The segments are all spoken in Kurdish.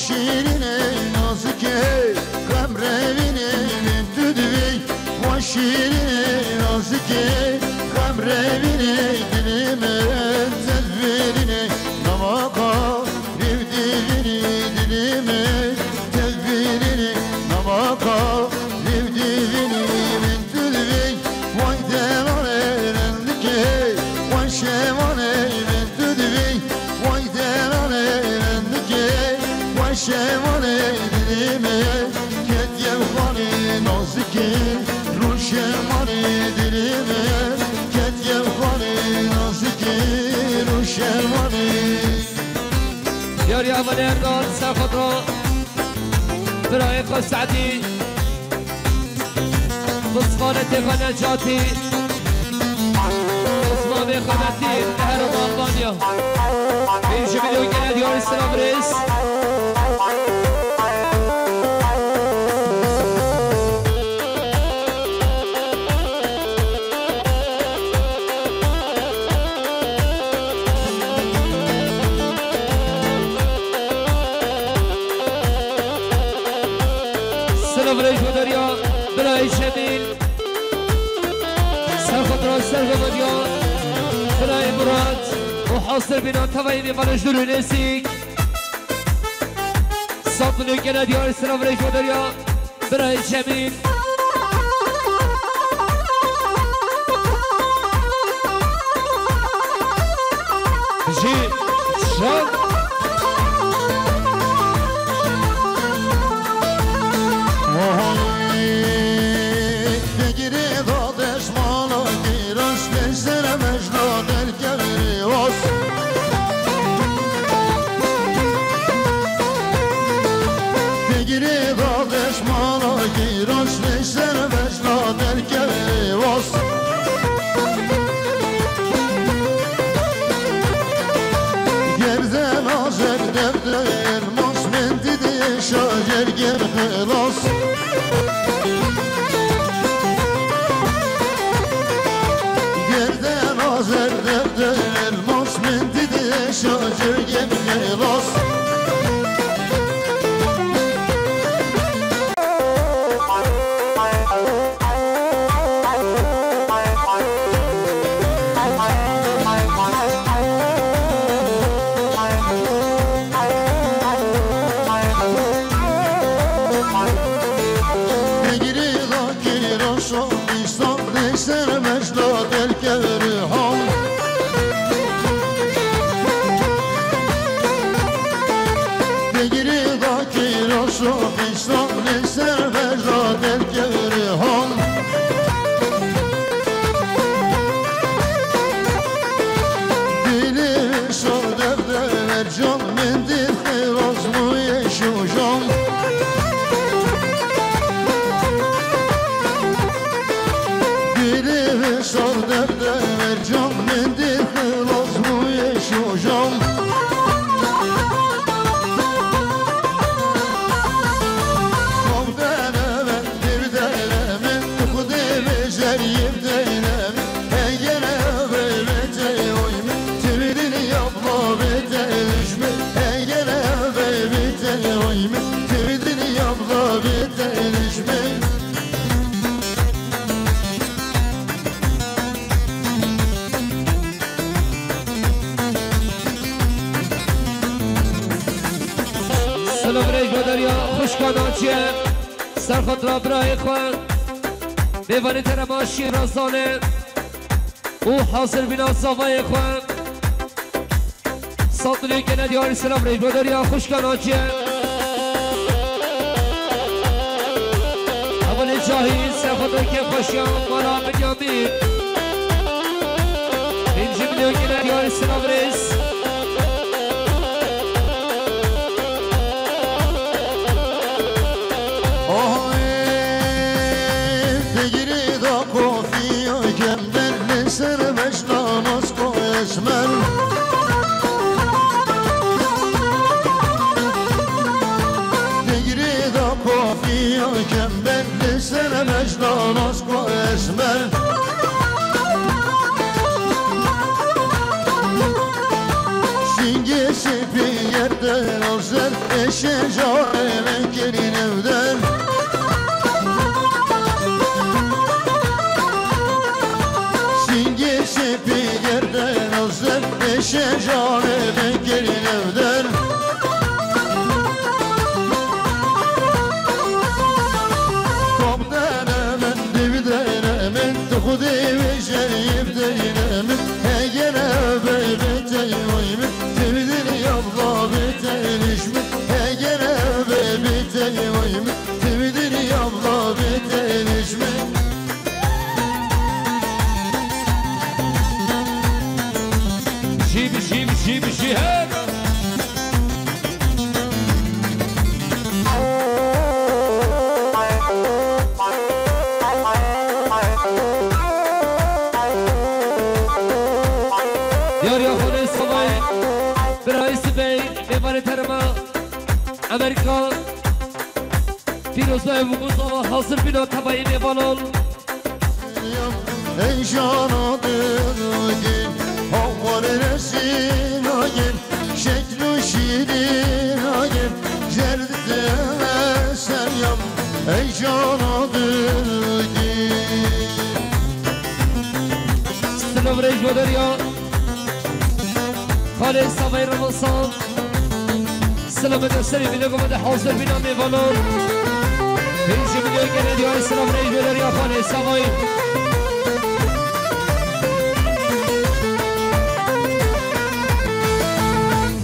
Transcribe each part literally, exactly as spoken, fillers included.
Şîrînê nazikê, xem revînê min tu divî. Wa şîrînê nazikê, xem revînê dilê min tevîrînê. Namaka rîv divînî dilê min tevîrînê. Namaka rîv divînî min tu divî. Way delalê rindikê, way şevalê min tu divî. Way delalê rindikê, way şevalê dilê min. Ketiye xalê nazikê, rûşevalê dilê min. Ketiye xalê nazikê, rûşevalê. Yarî Amelê Erdal, Serxotra, birayê xwe Se'dî. Osmanê têxa Necatî. Osmanê xemetî li herêma Albanya. Pênc milyon gele diyarî silav rêz. Silav rêj û derya birayê Cemîl. Serxotra serxoveriya birayê Murat û hasir bîna tevayê mêvanê ji dûr û nêzîk. Sed milyon gele diyar silav rêj û derya. Birayê Cemîl. Ji şan. Figirê da deşmala giroş, leşzere mejna derkevirê os. Figirê da deşmala giroş, leşzere mejna derkevirê os. Gerden azer devde elmas, mendî de şacer gel xelas. Gerden azer devde elmas, mendî de şacer gel xelas. Dilê şo dev dever can, min dî xêraz bûye şûjan. Dilê şo dev dever can, min dî xêraz bûye şûjan. Xev dene me, dev dene me, Xwedê bêjer yê dene me. Silav rêj û derya xwişka Naciye, Serxotra birayê xwe, mêvanê terema Şîrazan e. û hazir bîna zavayê xwe. Sed milyon gele diyarî silav rêj û derya xwişka Naciye. Hevalê Cahî, Serxotra kêfxweşiya mala Binyamîn. Pêncî milyon gele diyarî silav rêz. Oy, digirî da kofiya kember li ser meşna nasko eşmer. Digirî da kofiya kember li ser meşna nasko eşmer. Singê sipî yer de nazer, eşê carê min kirî newder. Singê sipî yer de nazer, eşê carê min kirî newder. Kom dene min, div dene min, tu xudê wê jerîb dene min. Hegere bebe tey oy min, tevdin yabla be teniş min. Hegere bebe tey oy min, tevdin yabla be teniş min. Şibi, şibi, şibi, şiher. Yar ya xalê Savay, birayê Sibey, mêvanê terima, Amerîka, Fîroza ev û Mustafa hazir bîna tevayê mêvanan. Ey jana dilgîn, hawar resînayên, şekl û şîrînayên, zerdê seryam, ey jana dilgîn. Silav rêj bo derya, xalê Savay Ramazan. Silamete serê vînê ku me de hazir bîna mêvanan. Pêncî milyon gene diyarê silam rêj bê derya xanê Savayî.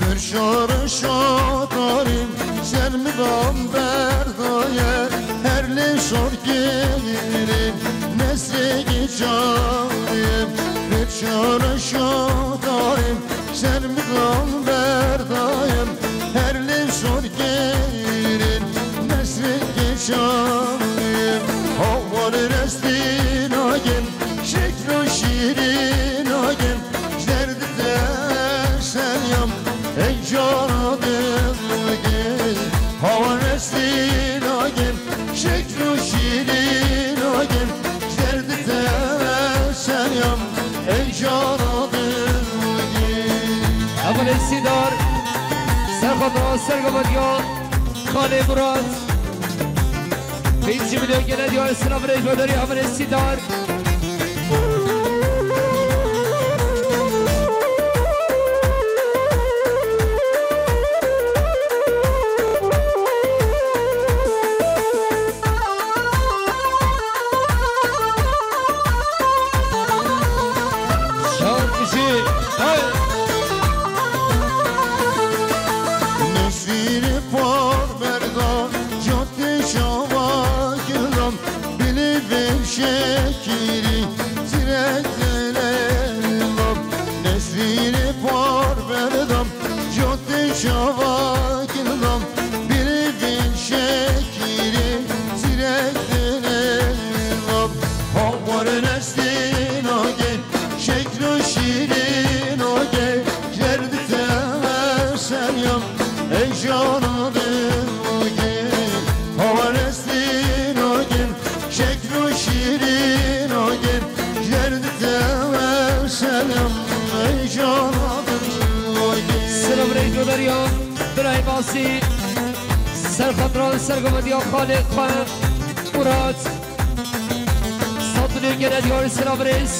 Pir şar şadarî ser min dan berdaye, her lê şor girî nesrê giçarî. Pir şar şadarî Ser miqam berdayim, her lê şor gerin, nesrê geçayim. Hawar restînayim, şeklo şîrînayim, ji derdê te seryam, ey cana dilgir. Hawar restînayim, şeklo şîrînayim, ji derdê te seryam, ey cana dilgir. Hevalê Sîdar, ser xwe dira ser gavadiya Xalê Murat. Pêncî milyon gene diyar silav rêj bo derya hevalê Sîdar. Şarkıcı, hey! Nesîrê parberda, cadê şava gilam, bilê vê şekîrî, zirek delelam. Nesîrê parberda, cadê şava gilam, bilê vê şekîrî, zirek delelam. Hawar restînayê, şeklo şîrînayê, ji derdê te seryam, ey cana dilgir. Hawar restînayê, şeklo şîrînayê, ji derdê te seryam, ey cana dilgir. Silav rêj bo derya, birayê Basî, ser xwe dira ser gavadiya xalê xwe, Murat. Sed milyon gene diyarê silav rêj.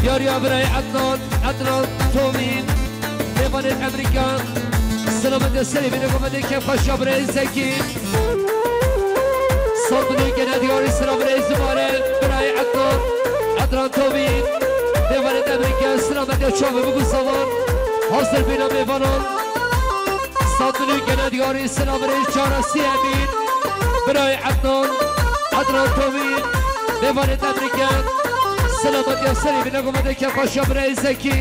Diyariya birayê Ednan, Ednan Tomî, mêvanê Emerîka. Silametê serê vînê ku me dê kêfxweşiya birayê Zekî. Sed milyon gene diyarê silav rêj zimare, birayê Ednan, Ednan Tomî, mêvanê Emerîka. Silametê çavê bû ku zavan hazir bîne mêvanan. Sed milyon gene diyarî silav rêj çarasî Emîn. Birayê Ednan, Ednan Tomî, mêvanê Emerîka. Silametiya serê vînê ku me dê kêfxweşiya birayê Zekî.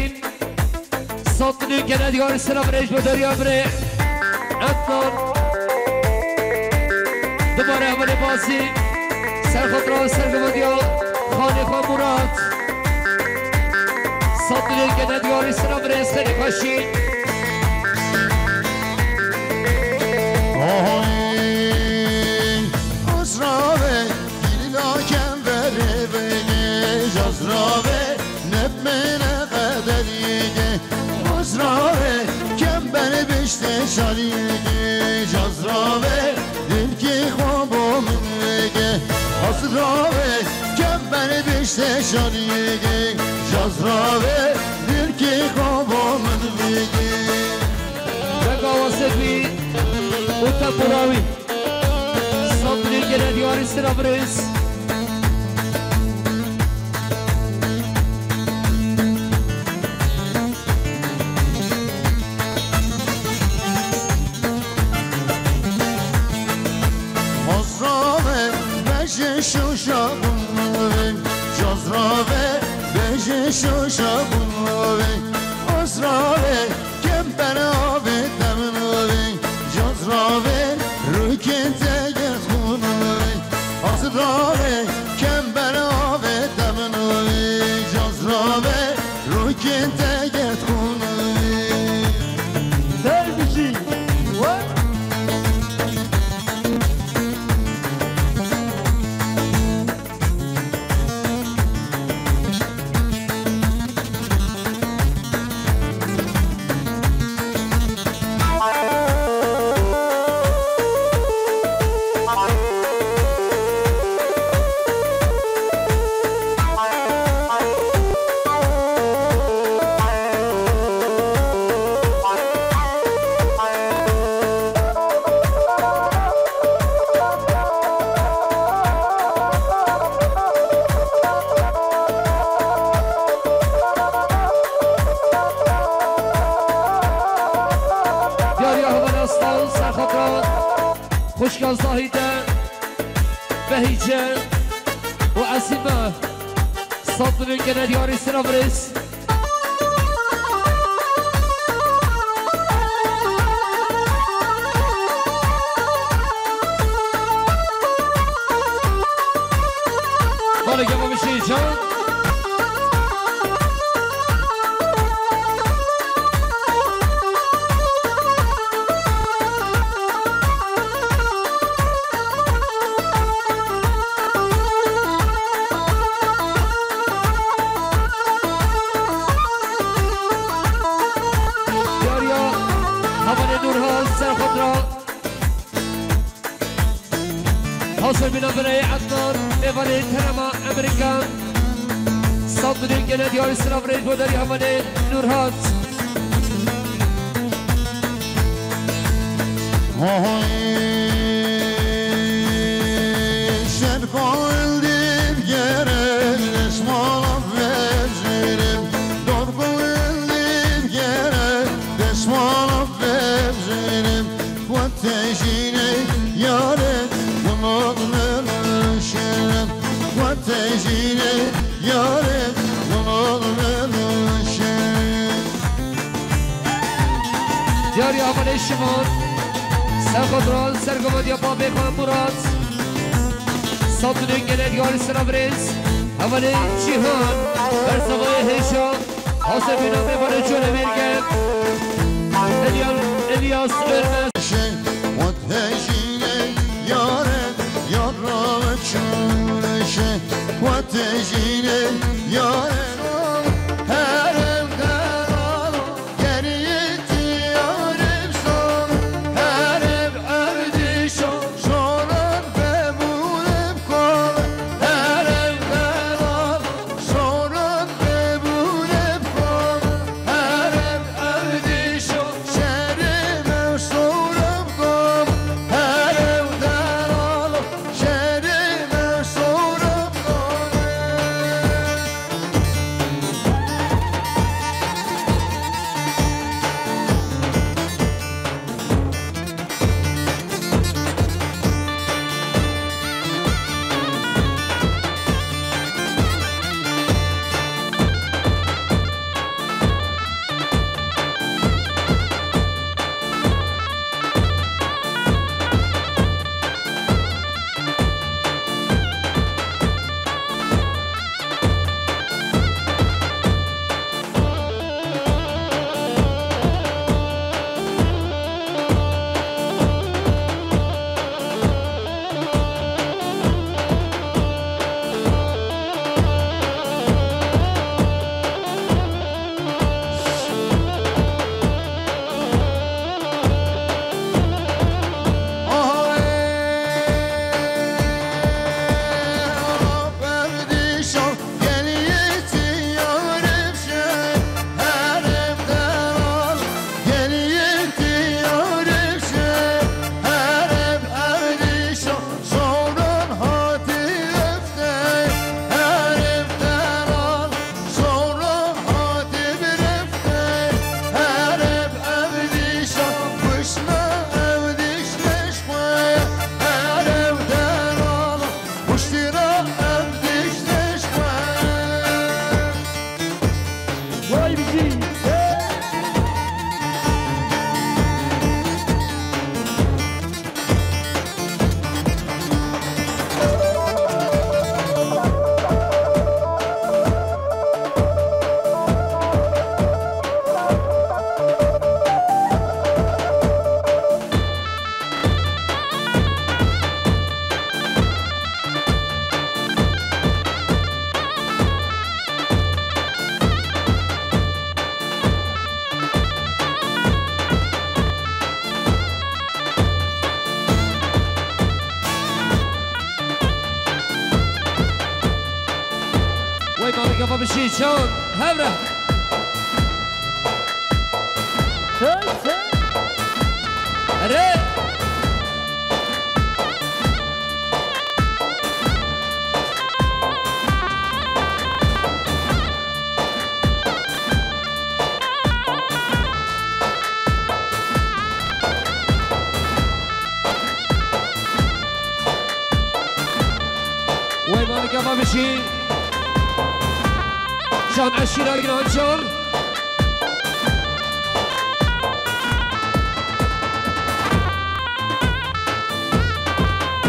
Sed milyon gene diyarî silav rêj bo derya birayê Ednan. Dubare hevalê Basî. Ser xwe dira ser gavadiya xalê xwe Murat. Sed milyon gene diyarî silav rêj serê xweşî. Oy, Azrave, gilîla kemverê vegê, Azrave, ne bimêne Şaniyê cazra ve, dilkî xwe bo min veke. Hasra ve, kember bişte şaniyê cazra ve, dilkî xwe bo min veke. Dega Wasekî û Tepûrawî. Sandinê gele diyarî sira birêz. Hasra ve, beje şuşa kumve, cazra ve, beje şuşa kumve, hasra ve, kemper avê temnavê, cazravê, rûkên te gert xûnavê. Azravê, kember avê temnavê, cazravê, rûkên te gert xûnavê. Derbijî, we. Diyariya hevala Stal, Serxatra, xwişka Zahîde, Behîce û Esîme, Sandinê gele diyarî sira birêz. Bale gava bişê can. Diyariya hevalê Nûrhan Serxatra. Hasibîna birayê Ednan, mêvanê Terema Emerîkan. Sandinê gele diyarî sira birêz bo derî hevalê Nûrhan. Hoy, şer xwe li dîv gere, deşmala vejînim. Dor xwe li dîv gere, deşmala vejînim. Xwe tejîne yare, gumon min şere. Xwe tejîne yare, gumon min şere. Diyarî hevalê Şimal, Serxatra, sergovediya bavê xwe Murat. Sandinê gele diyarî sira birêz. Hevalê Cîhan, bersevayê hêşa. Hasibîna mêvanê Colê Mêrge. Elyan, Elyas Ölmez. Şe, xwe tejîne yare, yara çûnişe. Xwe tejîne yare. Herem delal. Geriyeti yarim son, herem erdişon, şoran bebûrim kol, herem delal, şoran bebûrim kol, herem erdişon, şerim ev son. Wey malika babişî çon hevre. Erê. Wey malika babişî. Can eşîra giran can.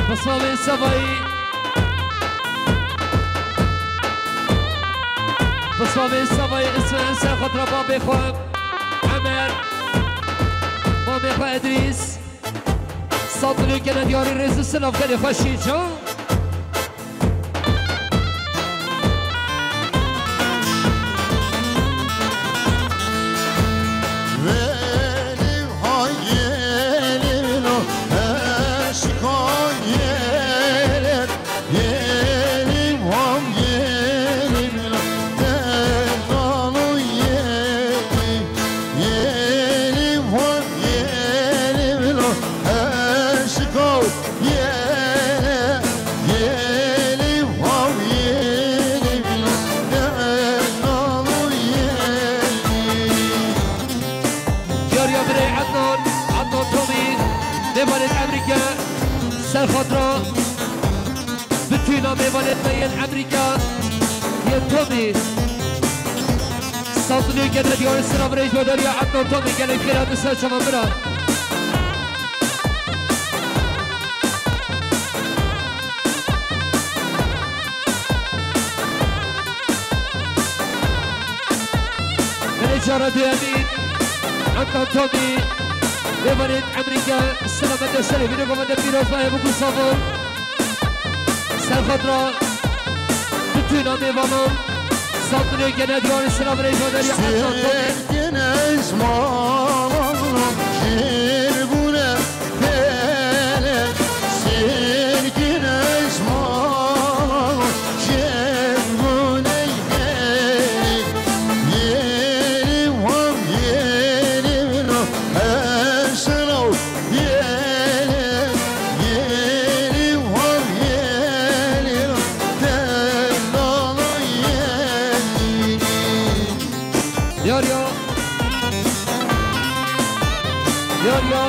Pismamê Sevayî. Pismamê Sevayî ismin ser xatra babê xwe Emer. Mamê xwe Edrîs. Sandinê gene diyarî rêz û silav gelê xweşî can. Yar ya birê Ednan, Ednan Tomî, mêvanê Emerîka, ser xatra. Bitûna mêvanê me yên Emerîka, yên Tomî. Sandinê gene diyarî sira virêj vedariya Ednan Tomî gelek xêra di ser çavan bira. Belê cara duyemîn, Ednan Tomî, mêvanên Emerîka, selamet de serê vînê govende pîroz nayê bikû savol. Ser xatra, bitûna mêvanan, sandinê gene diyarî sira virêj vedariya Ednan Tomî. Sirkin esmanan jêr bûne. Yar ya. Yar ya.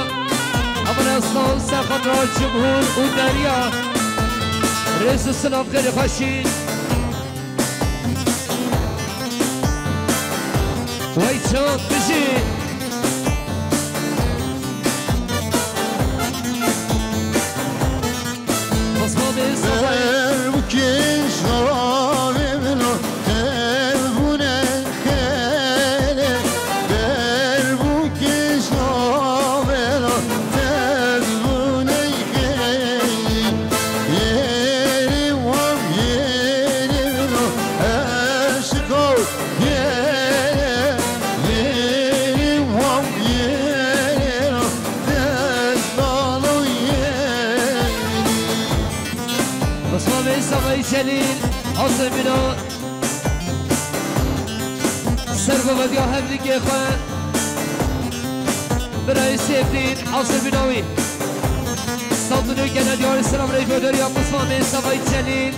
Aman Aslan, Serxan, Cumhur û Derya. Rêz û silav gelê xweşî. Wey çand bijî. Pasmamê Sefayê. Derbûkê çavê min o, derbûne xelê, derbûkê çavê min o, derbûne xelê. Yêrî wan yêrî min o, eşqa o, yêrî, yêrî wan yêrî min o, destan o yêrî. Osman Bey Sefayê Celîl, Asê Bîna, ser govediya hevdîkê xwe, birayê Sêfdîn, Asê Bîna wî. Sandinê gene diyarê selam reyvê derya Osman Bey Sefayê Celîl.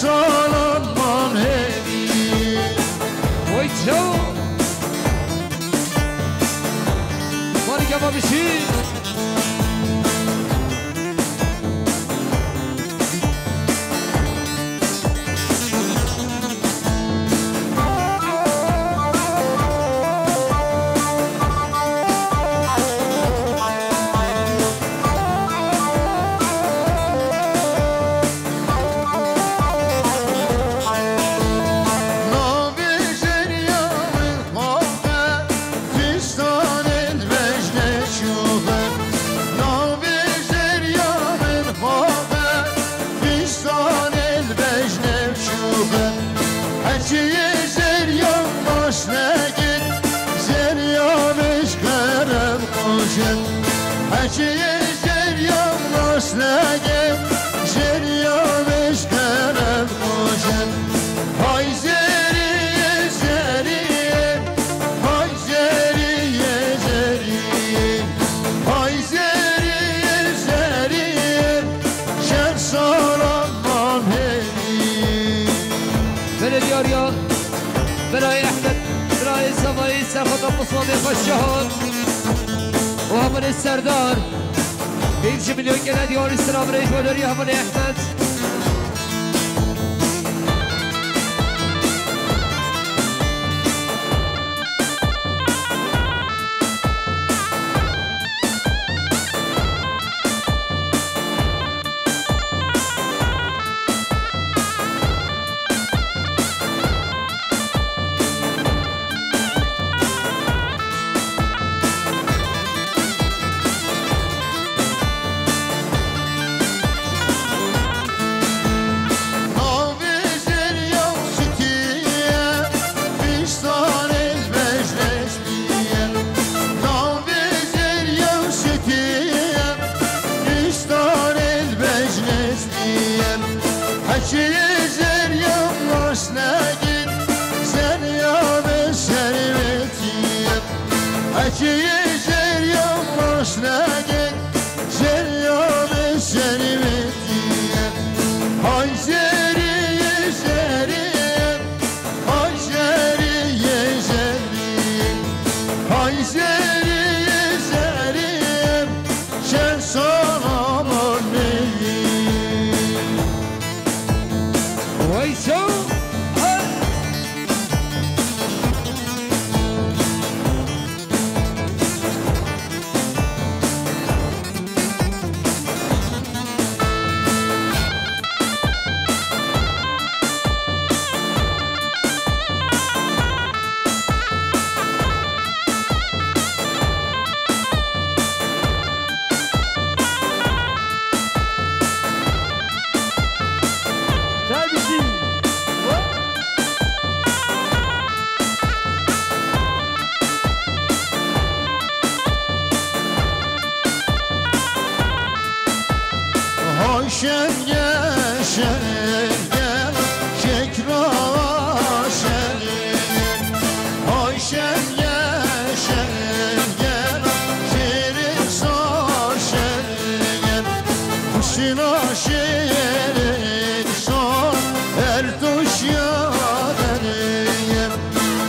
Salam man hêvî. Oy çew. Marika babişî. Navê jeriya min xaxe, fistanên bejne şûxe. Navê jeriya min xaxe, fistanên bejne şûxe. Heçiyê jeriya baş negin, jeriya min ji kerem xwe jin. Heçiyê jeriya nas nege, jeriya min ji kerem xwe jin. Hay jeriye, jeriye, hay jeriye, jeriye, hay jeriye, jeriye, şer salam man hêvî. Belediye arya, Birayê Ehmed, birayê Zavayê Serxweta Musabê Xweşihan û hevalê Serdar. Pênc milyon gele diyarî sira birayê Joderiya hevalê Ehmed. Navê jeriya şitiye, piştanê bejne şitiye. Navê jeriya şitiye, piştanê bejne şitiye. Heçiyê jeriya nas negin, jeriya min şermetiye. Heçiyê jeriya nas negin, jeriya min şermetiye. Hay jeriye, jeriye, hay jeriye, jeriye, hay jeriye, jeriye, şer salam man hêvî. Vay çaw! Ay! Tabii ki. Hay şenge, şenge, şekra şenge. Hay şenge, şenge, şêrê sar şenge. Kuşina şêrê sar, her tuşya dereye.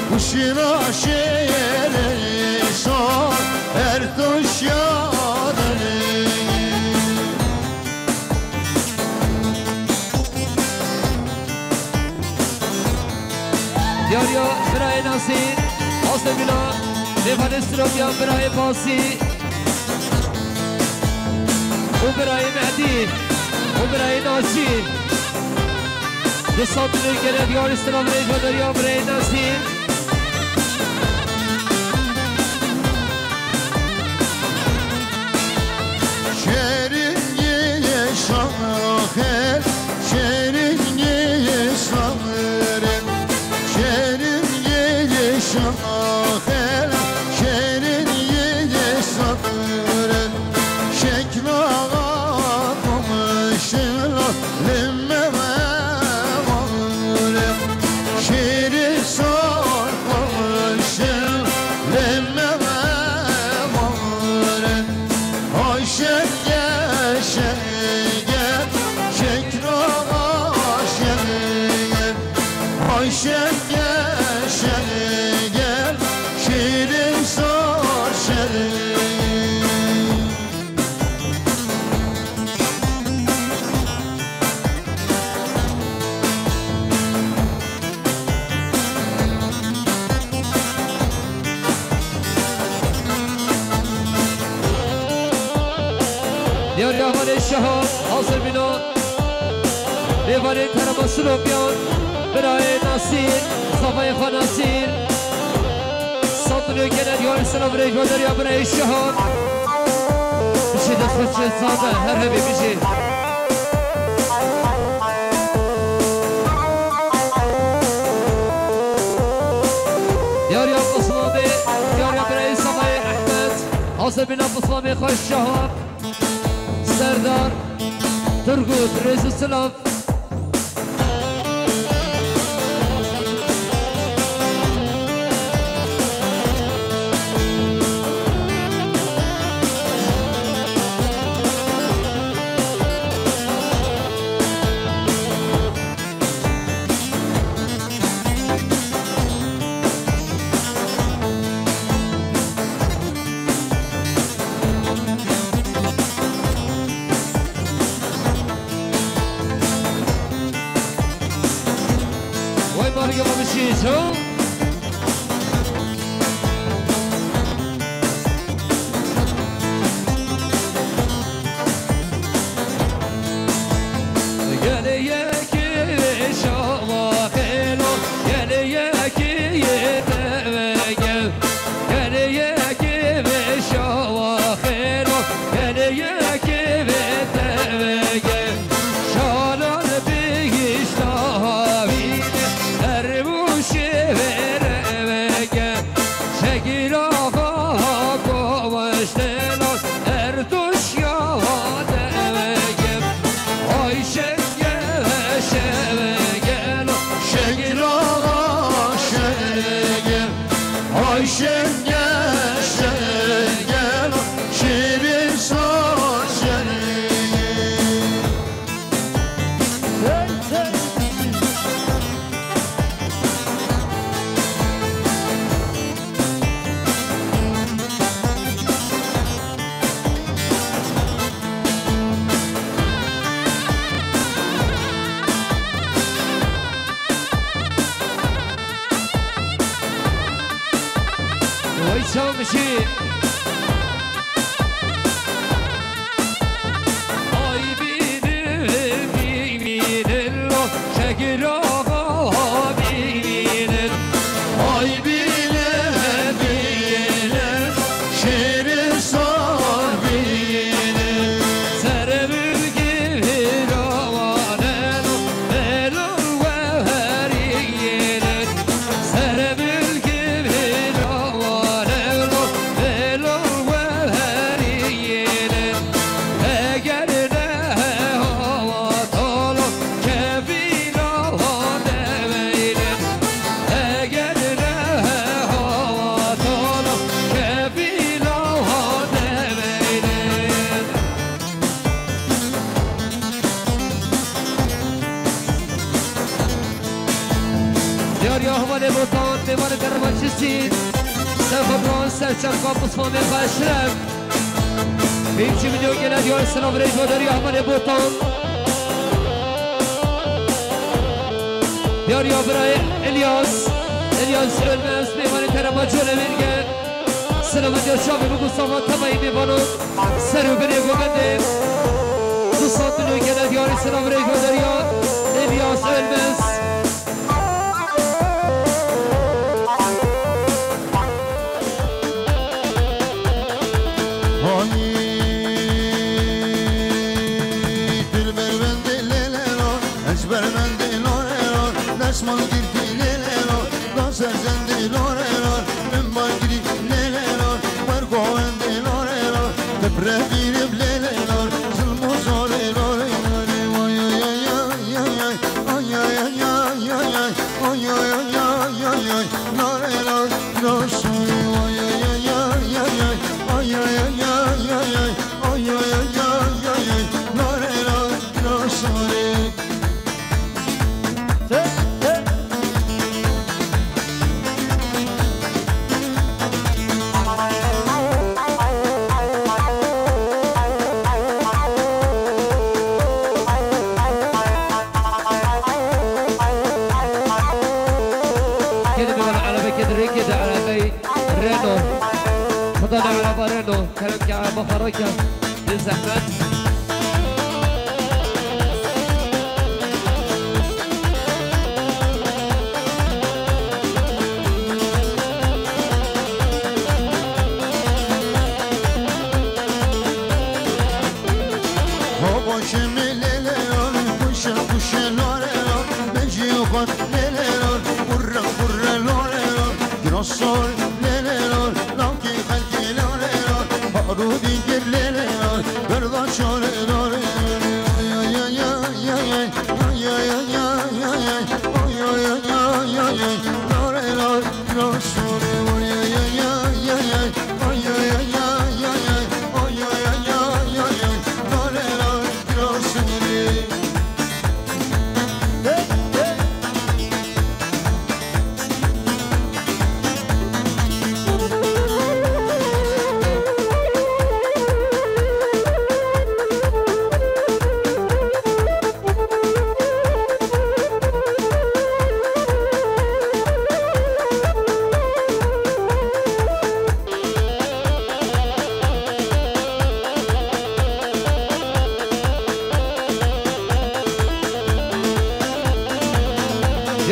Kuşina şêrê sar, her tuşya dereye. Diyariya birayê Nasî, Astemîla, Nêvanê Sirokya birayê Basî û birayê Mehdî û birayê Nasî. Di sed milyon gele diyarî sira birayê Joderiya birayê Nasî. Şêrîn ye şaxel, şêrîn ye saxel, şêrîn ye şaxel, şêrîn ye saxel. Şekla komşu lime ve şêrî sar komşu lime ve Ay şenge, şenge, şekra şenge. Şenge şenge, şirin sor şirin. Diyar Yamanê Şeha, hazir bîna. Mêvanên Terema Silopiyan, birayê Nasîr, zavayê xwe Nasîr. Sandinê gene diyar silav rêjvederiya birayê Şeha. Bijî dest xwe çê sade, her hebî bijî. Diyar ya Osmanê, diyar ya birayê Safayê Ehmed. Hazir bîna Osmanê xwe Şeha. Serdar Turgut, rêz û silav. Vay Bahriye babişî, çaw. Gelê yekê şava xêlo, gelê yekê yê tevege, gelê yekê vê şava xêlo, gelê yekê vê tevege. Şalan bihişta havîne, her bûşê vê revege. Şekîra xwe ha kovaştena, her tuşya devege. Ay şenge şevegena, şekîra xwe şevege. Ay şenge şevegena, şirin sor şevege. Vay çalmışı. Ay bînin, bînin, şekil ağa bînin. Ay bînin, bînin, şêrê sar bînin. Serê milkî vîrawaneno, velo we herînin. Serê milkî vîrawaneno, velo we herînin. Eger ne hewatalo, kevîna hadeveyle. Eger ne hewatalo, kevîna hadeveyle. Diyar ya hevalê Botan, mêvanê derva çisî. Ser xwe biran, ser çavka Osmanê xwe Eşref. Birinci milyon gelen diyar selam reydo deriya hevalê Botan. Diyar ya birayê İlyas. İlyas Ölmez, mêvanê terema Cole Verge. Selamet ya şavê bû Mustafa Tebayî mêvano. Ser û binê govendê. Du sandî gele diyarê selam rê gönderî ya. İlyas Ölmez. Hayî, dilber bendê lê lê lo, ezber bendê lo lê lo, destmal girtî lê lê lo. Daser zendê lore lor, min bagirî lê lê lor, wer govendê lore lor, te pirevîrib lê lê lor, zilm û zorê lore lore, vay ay ay ay ay ay, ay ay ay ay ay, ay ay ay ay ay ay, lore lor, lor soy, vay ay ay ay ay ay, ay ay ay ay ay ay, ay ay ay ay ay ay, lore lor, lor soy. Xeroka, bi xeroka, bi zehmet. Hava şemê lêlê, kuşe kuşe lore, mecî xwe lêlê, kurre kurre lore, girasor lêlê, lavkî xelkî lore, barûdî kir lêlê, berda çare lore.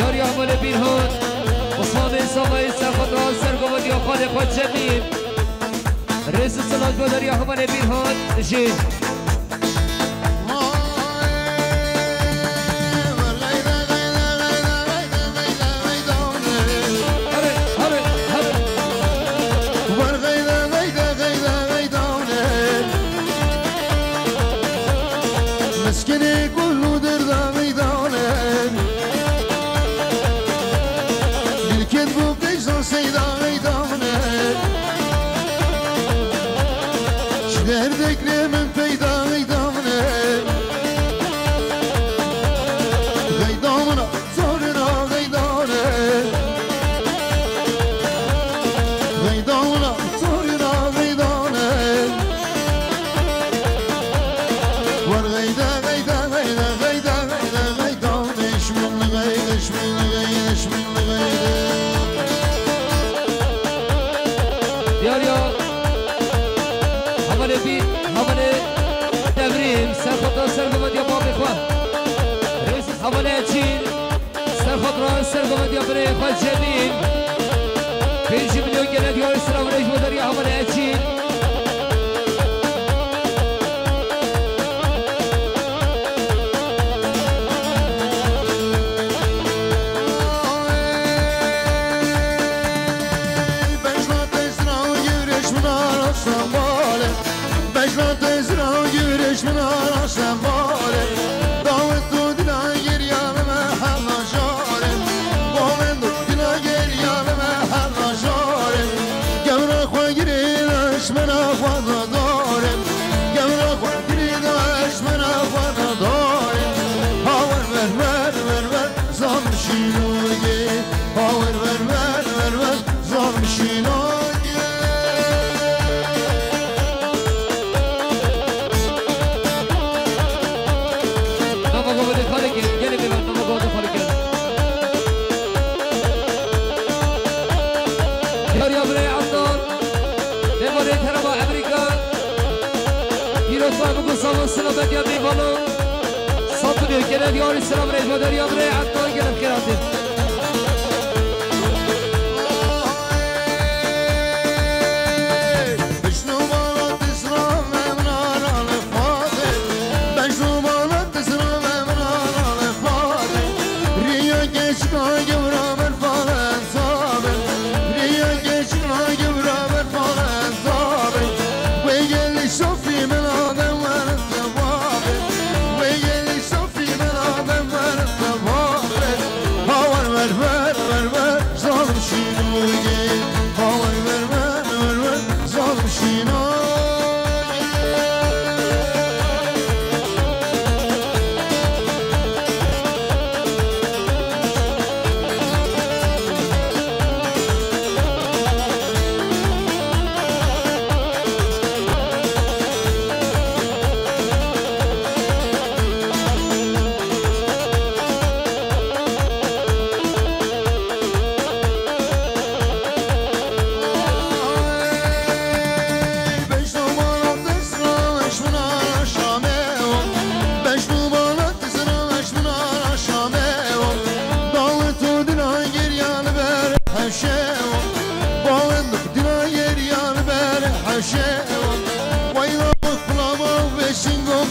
Yarî hevalê Bîrhan, Osmanê Samayê serxwedran ser govediya xalê xwe Cemîl. Rêz û silav ji bo deriya hevalê Bîrhan jî. Here, here, here. Miskinê gul û derda meydane. Dilkên bû qeyza seyda meydane. Ji derdek lê min peyda meydane. Geyda min a, zorina geydane. Geyda min a, zorina geydane. Wer geyde, geyde, geyde, geyde, geyde, geyde, eşmin geyde, eşmin geyde, eşmin geyde. Diyar ya. Hevalê bî, hevalê Devrîm, serxwedran ser govediya babê xwe. Rêz hevalê Eçîl. Serxwedran ser govediya birê xwe Cemîl. Pêncî milyon gelek diyarî silav rêz bo deriya hevalê Eçîl. Bejna tezra û yewreş min ara sembale. Bejna tezra û yewreş min ara sembale. Dawet û dila geriya me hema jare. Dawet û dila geriya me hema jare. Gewra xwe girê leş mena xwe nadare. Gewra xwe girê leş mena xwe nadare. Ha wer wer wer wer wer zam şîloge. Ha wer wer wer wer wer zam şîloge. Nava govê xalekê, gelê bêvan, nava govê xalekê. Diyariya birê Adnan, mêvanê tereba Emerîka. Îro sahibê ku sava silametiya mêvanan. Sat milyon gelek diyarî silav rêz bo deriya birê Adnan gelek xêratê.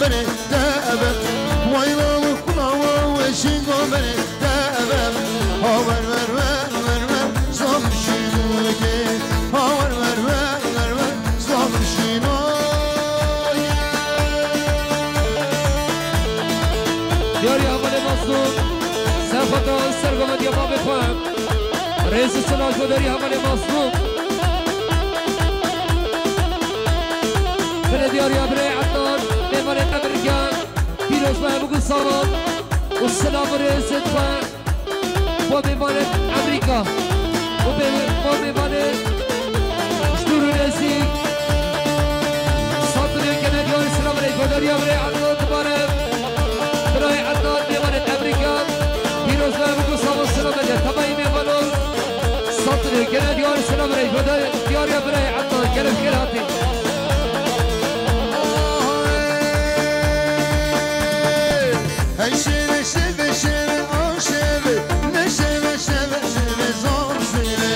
Berê te be, wayla û kulawa û eşînga berê te be. Ha wer, wer, wer, wer, wer, zam şînokê. Ha wer, wer, wer, wer, wer, zam şînokê. Diyarê hevalê Mazlûm, serxwedar, sergovendiya mavê xwe. Rêz û silav ji bo diyarê hevalê Mazlûm. Bire diyarê birê Ednan, mêvanê Emerîka, pîroz be hemû salan û silav û rêzê xwe bo mêvanê Emerîka û bê-, bo mêvanê ji dûr û nêzîk. Sed milyon gene diyarê silav û rêz bo diyarê birê Ednan dibare. Birayê Ednan, mêvanê Emerîka, pîroz be hemû salan silav û rêz. Temayî mêvanan. Sed milyon gene diyarê silav û rêz bo diyarê birayê Ednan, gelek xêr hatî. Hey şêve, şêve, şêve, a şêve, ne şêve, şêve, şêve, zor şêve.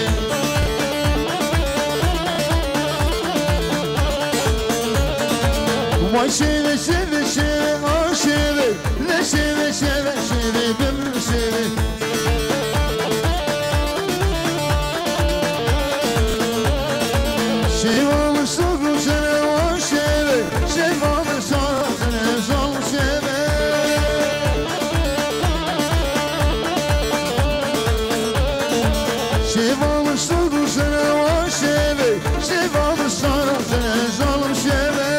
Vay şêve, şêve, şêve, a şêve, ne şêve, şêve, şêve, bim şêve. Şêva min sor û şere, a şêve, şêva min sor, şere, zor şêve. Şêva min sor û şere, a şêve, şêva min sor, şere, zor şêve.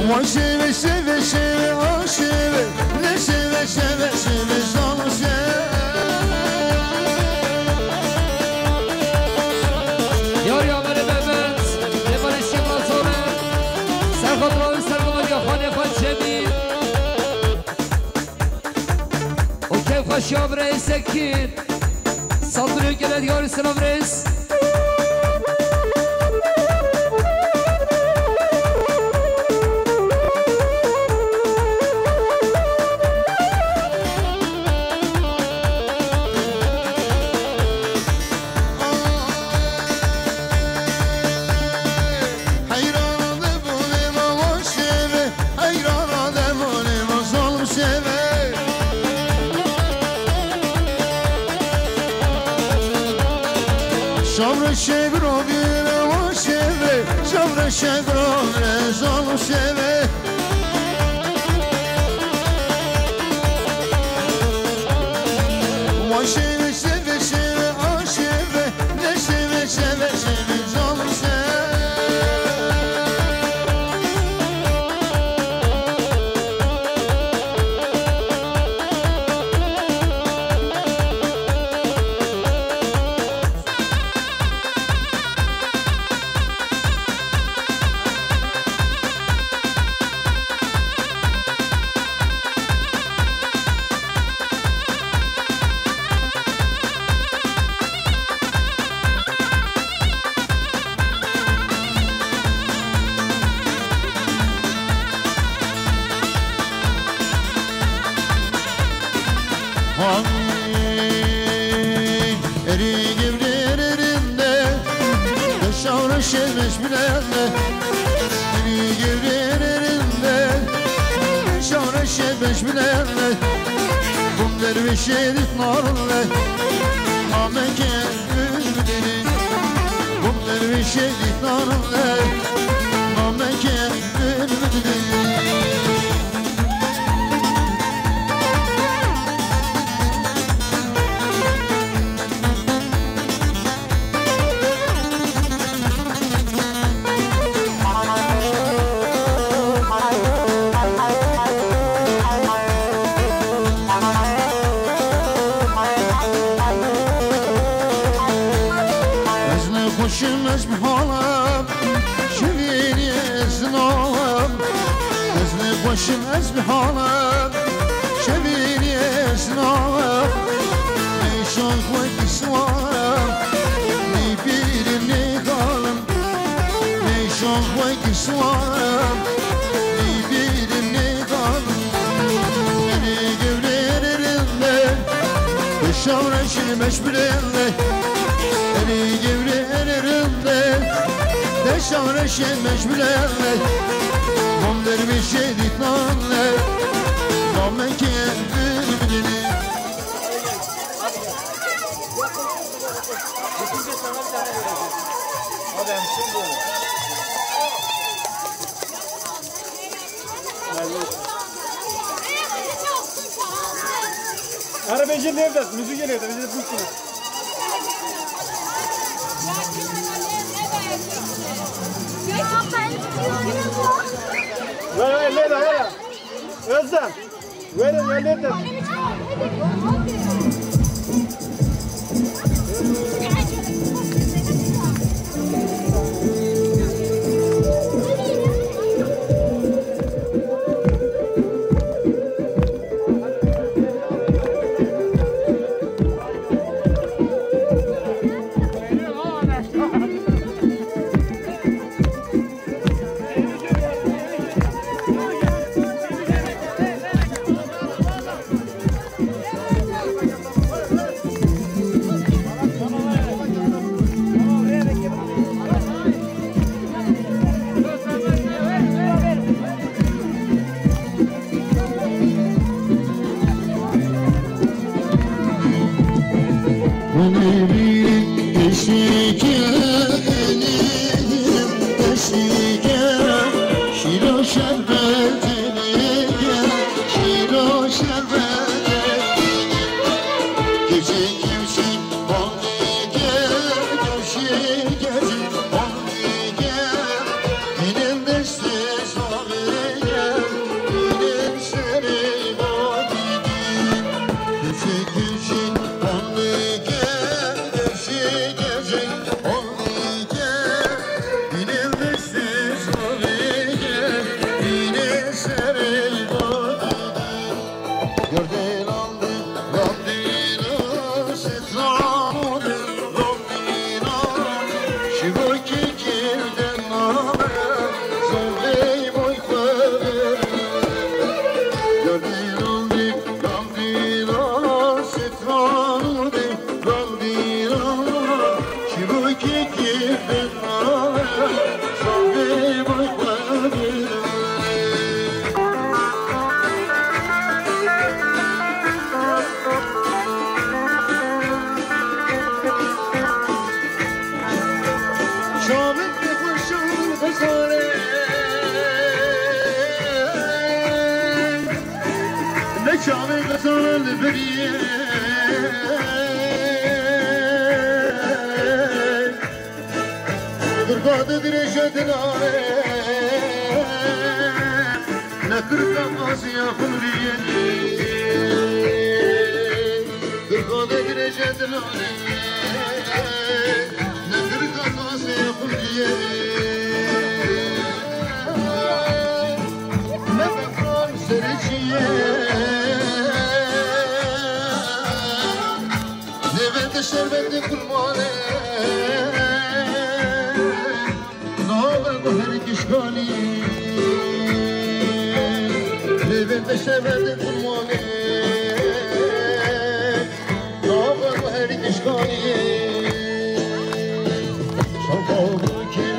Wa şêve, şêve, şêve, a şêve, ne şêve, şêve, şêve, zor şêve. Yar ya Mele Mehmet, Mele Şêma Zore, serxwedar û sergovendiya xanê xwe Cemîl. Û kêfxweşiya birayê Sekîn. Sed milyon gene diyarê silav rêz. Heyrana de bûne ma şêve, heyrana de bûne ma zalm şêve. Şavre şevro bîne ma şêve, şavre şevro bîne zalm şêve. Ma şêve, şêve, şêve, a şêve. Ne şeve, şeve, şeve, canım şeve. Erî gevrê rerinde, de şawra şemeş bilende. Erî gevrê rerinde, de şawra şemeş bilende. Bum dervişe dit narle, nameke ülbüdeni. Bum dervişe dit narle, nameke ülbüdeni. Ez nexweşim, ez bi halam, şevînî ez nawam. Ez nexweşim, ez bi halam, şevînî ez nawam. Nêşan xwe kiswaram, nêbîrim nêxalim. Nêşan xwe kiswaram, nêbîrim nêxalim. Erê gewrê rerinde, şawra şemeş bilende. Gevrê erê rinde, deşare şemeş bile, mam dervîşê dîtnane, mamekê bimdine. Arabacı nerede? Müzik geliyor da bize bu konu. Vay vay, Leyla, Leyla. Özlem. Verin, halledin. Çavê xezan li biriyê, girka di dirêje dinarê, ne kirka qasiya xumriyê. Girka di dirêje dinarê, ne kirka qasiya xumriyê. Serê çiyê. Nêvende şerbetê kulmanê. Nava guherî kişkanî. Nêvende şerbetê kulmanê. Nava guherî kişkanî. Şankavukê.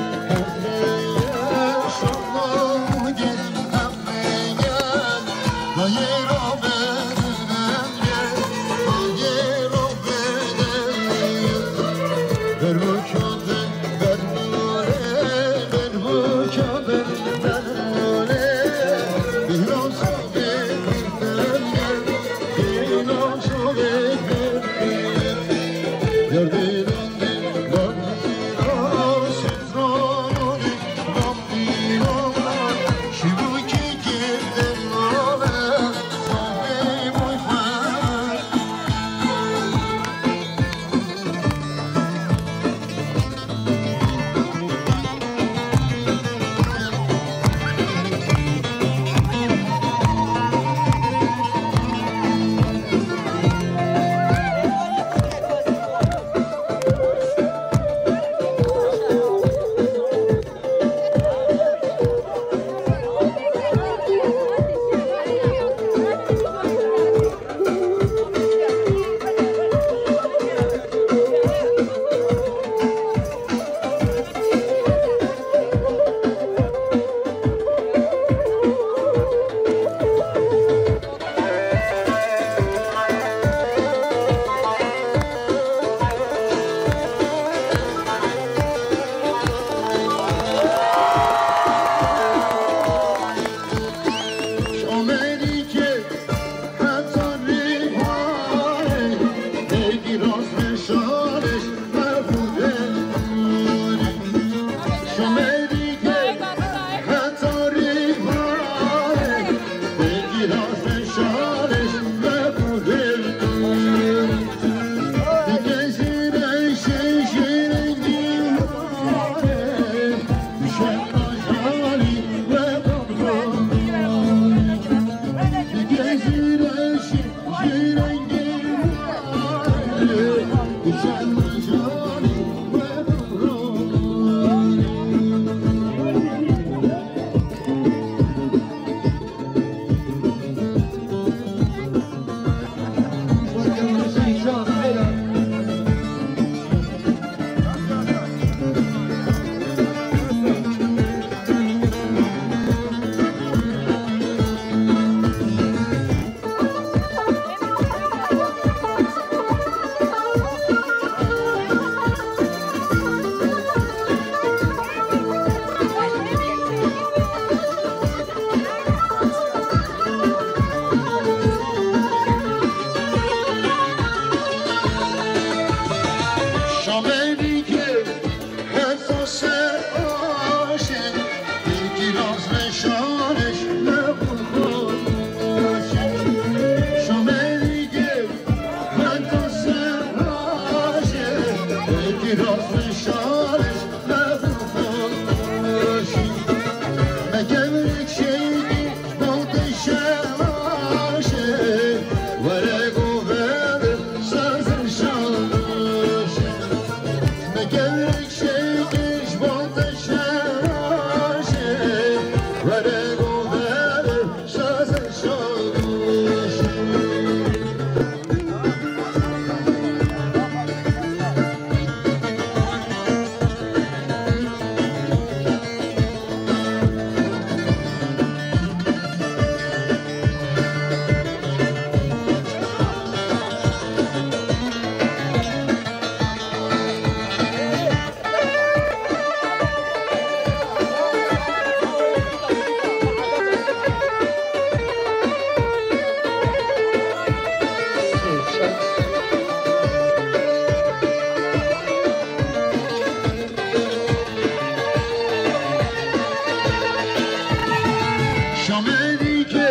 Şamê dike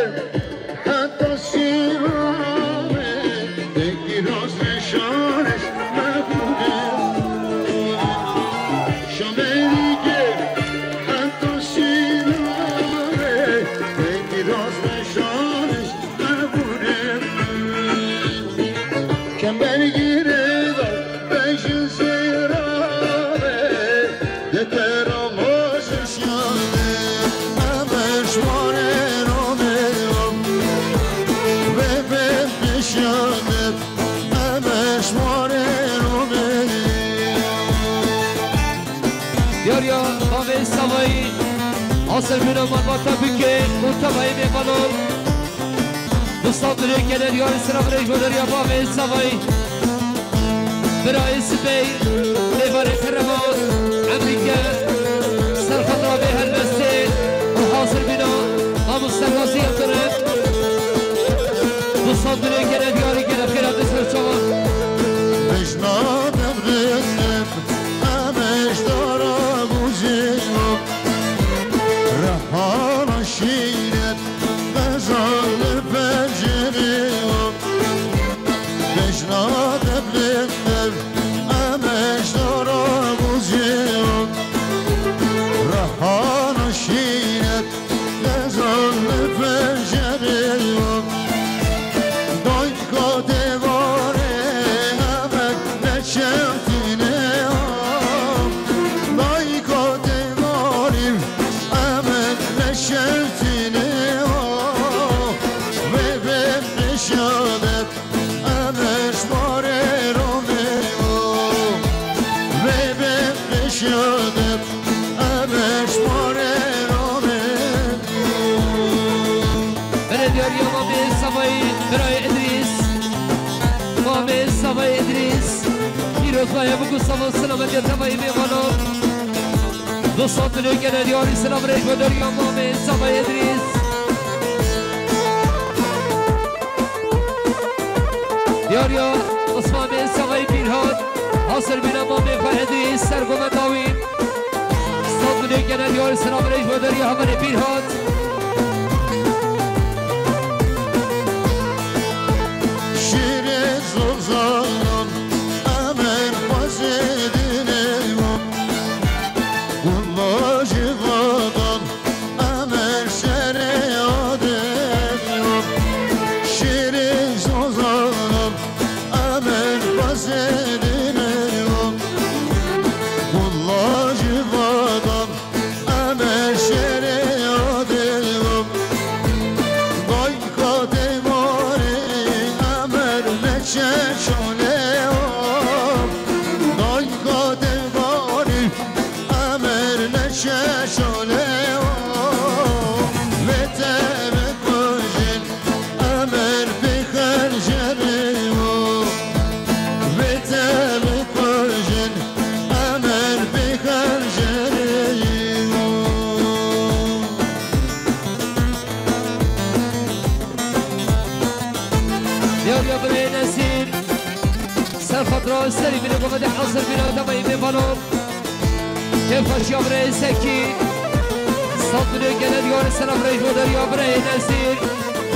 heta sîrame, dengî rast nîşanê me bûne. Şamê dike heta sîrame, dengî rast nîşanê me bûne. Kember girêdar bejin sîrame, de te ramo şişyane, em eşwarê romê, ve ve pêşyane, em eşwarê romê. Yar ya, bavê savayî, asir bîna malbata bike, kurtavayî mêvanan. Dostan dilê gene diyarî selam rêj bo derya bavê savayî. Birayê sibey, mêvanê terevan, emrî gel, ser xatra vê helbestê û hazir bîna, mamoste Gazî Yildirim. Dostan dilê gene diyarî gene xêra dest ser çavan. Bejna devre Em eşdara guzê û rehana şîret, qezan li pencerê û bejna devlê dev. Em eşdara guzê û rehana şîret, Nezan li pencerê yo. Dayka devarê emek neçewtine yo. Dayka devarê emek neçewtine yo. Ve ve peşadet. Em eşmarê romê o, vê bê pêşiya de, em eşmarê romê o. Belediya Riya Mamê Savayî, Birayê Idrîs, Mamê Savayî Idrîs, Pîroz Baye, bi ku sava silametiya tevayî mêvanan. Dostan dilê gene diyarî silam rêj bo derya Mamê Savayî Idrîs. Diyariya Osmanê Savayî Pîrhat, hasir bîna mamê xwe Edrîs, ser govenda wî. Stad dilê gene diyarî silam rêj bo derya hevalê Pîrhat. Şîrê zozanam, emer xwezê dinê wan. Walla ji vadan, Emer şerê adem yo, şêrê zozanam, emer xwezê dînê yo. Walla ji vadan, emer şerê adem yo. Dayka devarê, emer neçe şolê yo. Dayka devarê, Emer neşe şole o, vê te bikujin, emer pêxer jere o, vê te bikujin, emer pêxer jere o. Yar ya birê Nesîr, ser xatra serî bîne, gove de hazir bîne, dema îmê balon. Kêfxweşiya birayê Sekî. Saldinê gele diyarê selam rêj bo derya birayê Nezîr.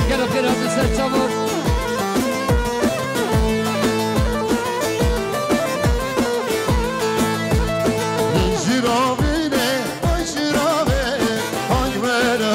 Gele xêr hatin ser çavan. Ziravîne, ay ziravê, ay were,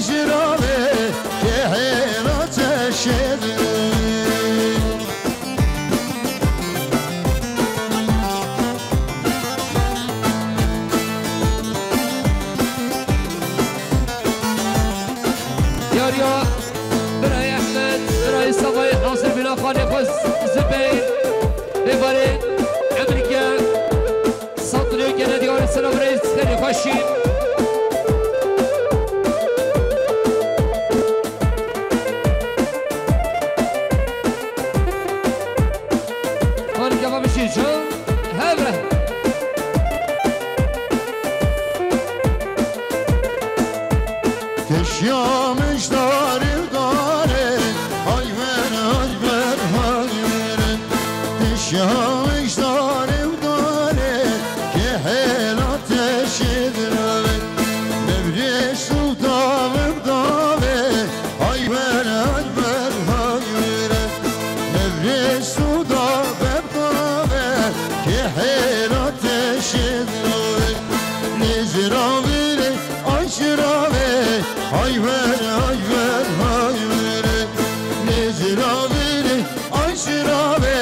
Jiravê kehêla teşêdin. Yariya birayê Ehmed, birayê Savayê hazir bîna xalê xwe Zibeyr, êvarê Emerîke. Sat lê gene diyarî selav reis, xeyrê xweşî. Xanik eva bişî çi? Hevre. Teşya mijdarê darê, hay ver, hay ver, hay ver. Teşya mijdarê darê, kehêla teşê dilê. Mevrê suda vebdavê, hay ver, hay ver, hay ver. Mevrê suda vebdavê, kehêla teşê dilê. Nêzira vêrê, ay şiravê, hay ver, hay ver, hay ver. Nêzira vêrê, ay şiravê,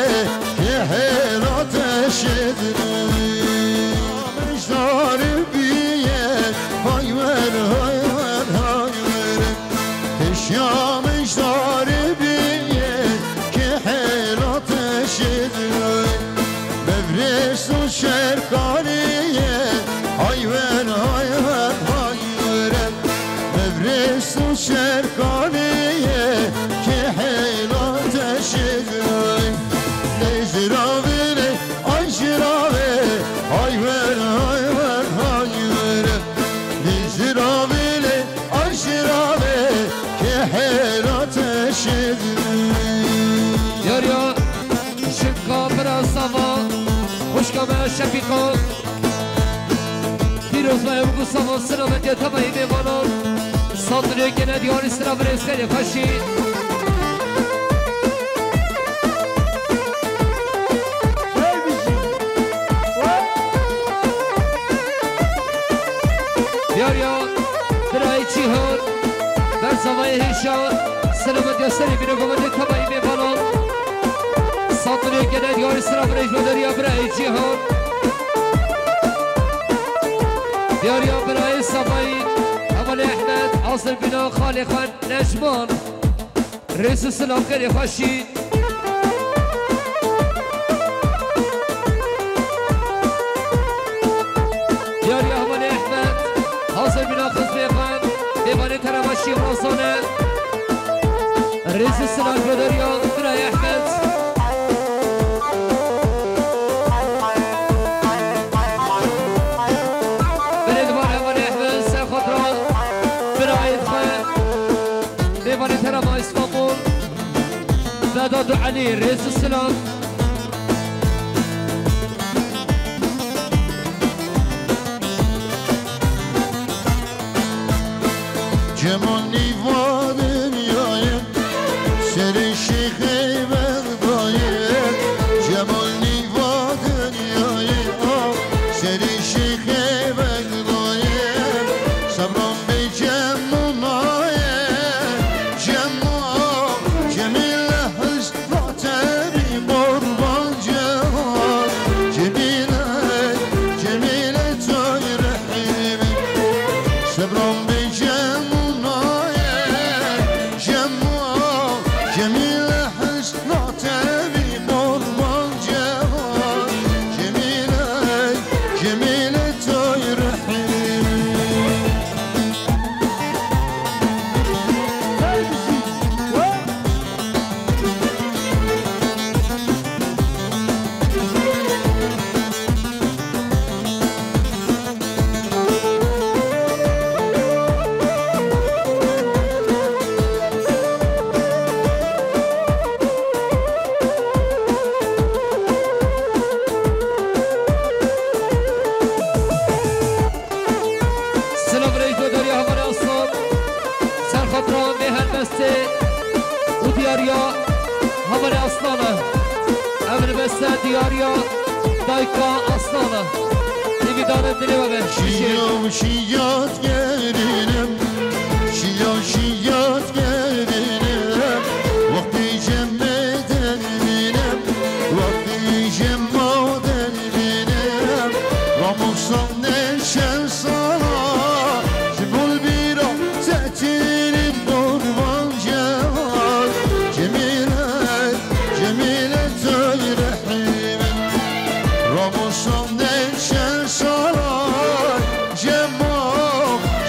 kehêla teşê dilê. Mijdarê bîye, hay ver, hay ver, hay ver. Teşya mijdarê bîye, kehêla teşê dilê. Bevrês û şerkaniyê, hay ver, hay ver, hay ver. Bevrês û şerkaniyê, kehêla teşê dilê. Lê jiravê lê, ay jiravê, hay ver, hay ver, hay ver. Lê jiravê lê, ay jiravê, kehêla teşê dilê. Yar ya, şinka bira sava, xwişka me Şefîqa. Pîroz be ew sava, silavetiya tebayî mêvanan. Sat lê gene diyarî silav rêz xeyrê xweşî. Yar ya, birayê Cîhan, bersavayê hêşa, selamet ya serê bîne gometê tebayî mêvanan. Sat lê gene diyarî sira birê ji deriya birayê Cîhan. Diyar ya birayê Savayî, Hevalê Ehmed, hazir bîna xalê xwe Necman. Rêz û silav xêrê xweşî. Diyar ya Hevalê Ehmed, hazir bîna xizmê xwe, mêvanê terema Şîrazan e. Rêz û silav godarî ya birayê Ehmed. Berê li van Hevalê Ehmed, ser xwe dira birayê xwe. Mêvanê terema Îstanbul, Vedat û Elî, rêz û silav. Cemal nîva dinyayê, serê şêxê Bexdayê. Cemal nîva dinyayê, ah, serê şêxê Bexdayê. Sebran bê Cem û Nayê, Cem û Cemîle hizb Vatebî qurban Cemal, Cemîle, Cemîle toy rehîmî. Sebran bê Cem û Nayê, Cem û Cemîle hizb Vatebî qurban Cemal, Cemîle, Cemîle toy rehîmî. Silav rêj dodariya Hevalê Aslan. Serxatran bê helbestê û diyariya Hevalê Aslan e. Ev helbeste diyariya dayika Aslan e. Têvîdanên dilê we be. Şiya şiyat gerinim, şiya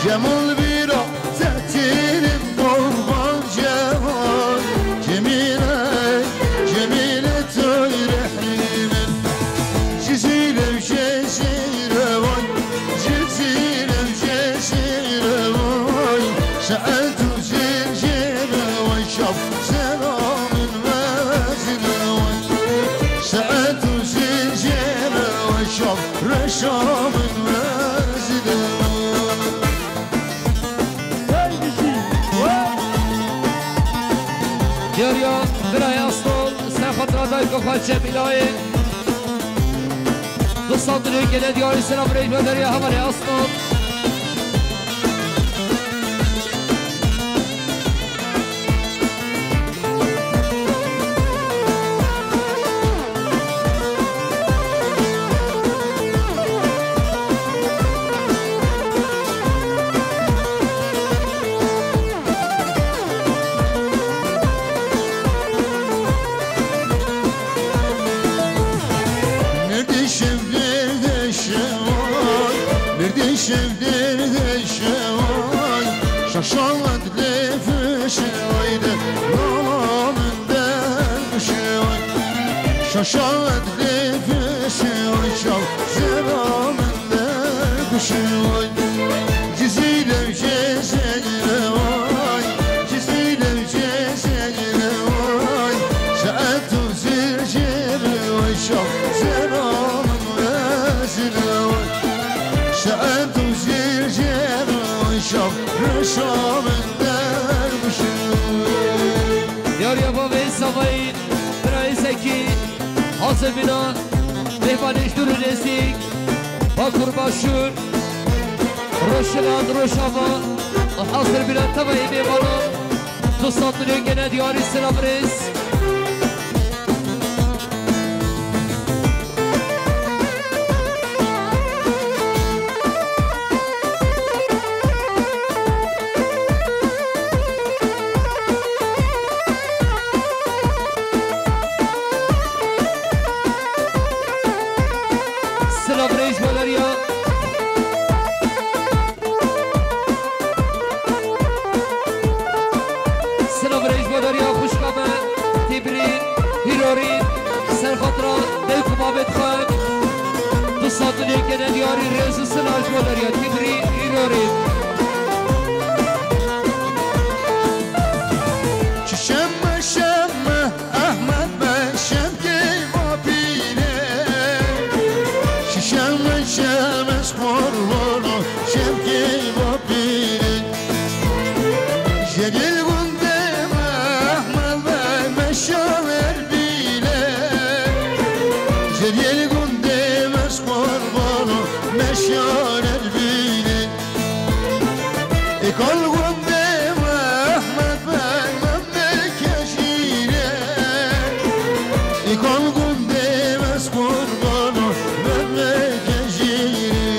Cemal bira tetirim kurban Cemal. Cemile, Cemile toy rehîmin. Cizîre, Cizîre vay. Cizîre, Cizîre vay. Saet û zilzile vay. Şaf selamın vezile vay. Saet û zilzile vay. Şaf reşamın vezile vay. Diyariya birayê Aslan, ser xatira dayka xwe Cemîlayê. Du sed milyon gele diyarî selam rêj ve deriya hevalê Aslan. Merdê şev derdê şevay, merdê şev derdê şevay. Şaşalat lê fişe ayde, nala min derguşe ay. Şaşalat lê fişe ay, şav zera min derguşe ay. Cizîre, Cizîre vay, Cizîre, Cizîre vay. Saet û zilzile vay, şav zera min vezile vay. Saet û zilzile vay, şav reşa min derguşe. Diyariya bavê Savayî, birayê Zekî, hazir bîna, mêvanê ji dûr û nêzîk, Bakur Başûr, Rojhilat, Rojava, hazir bîna tevayê mêvanan, du sed milyon gene diyarî selam rêz. Silav rêj baleriya. Silav rêj baleriya xwişka me, Tîbrîn, Hîrorîn, ser xatira dayk û bavê dixwe. Du sed milyon gene diyarî rêz û silav ji baleriya Tîbrîn, Hîrorîn. Şişem me, şem me, Ehmed be şemkê bapîrê. Şişem me, şem ez qurbano şemkê bapîrê. Jelîl gundê me, Ehmed be meşal Erbîlê. Jelîl gundê me, ez qurbano meşal Erbîlê. Îkal gundê me, Ehmed Bey, Memlê Kejîrê. Îkal gundê me, ez qurbano Memlê Kejîrê.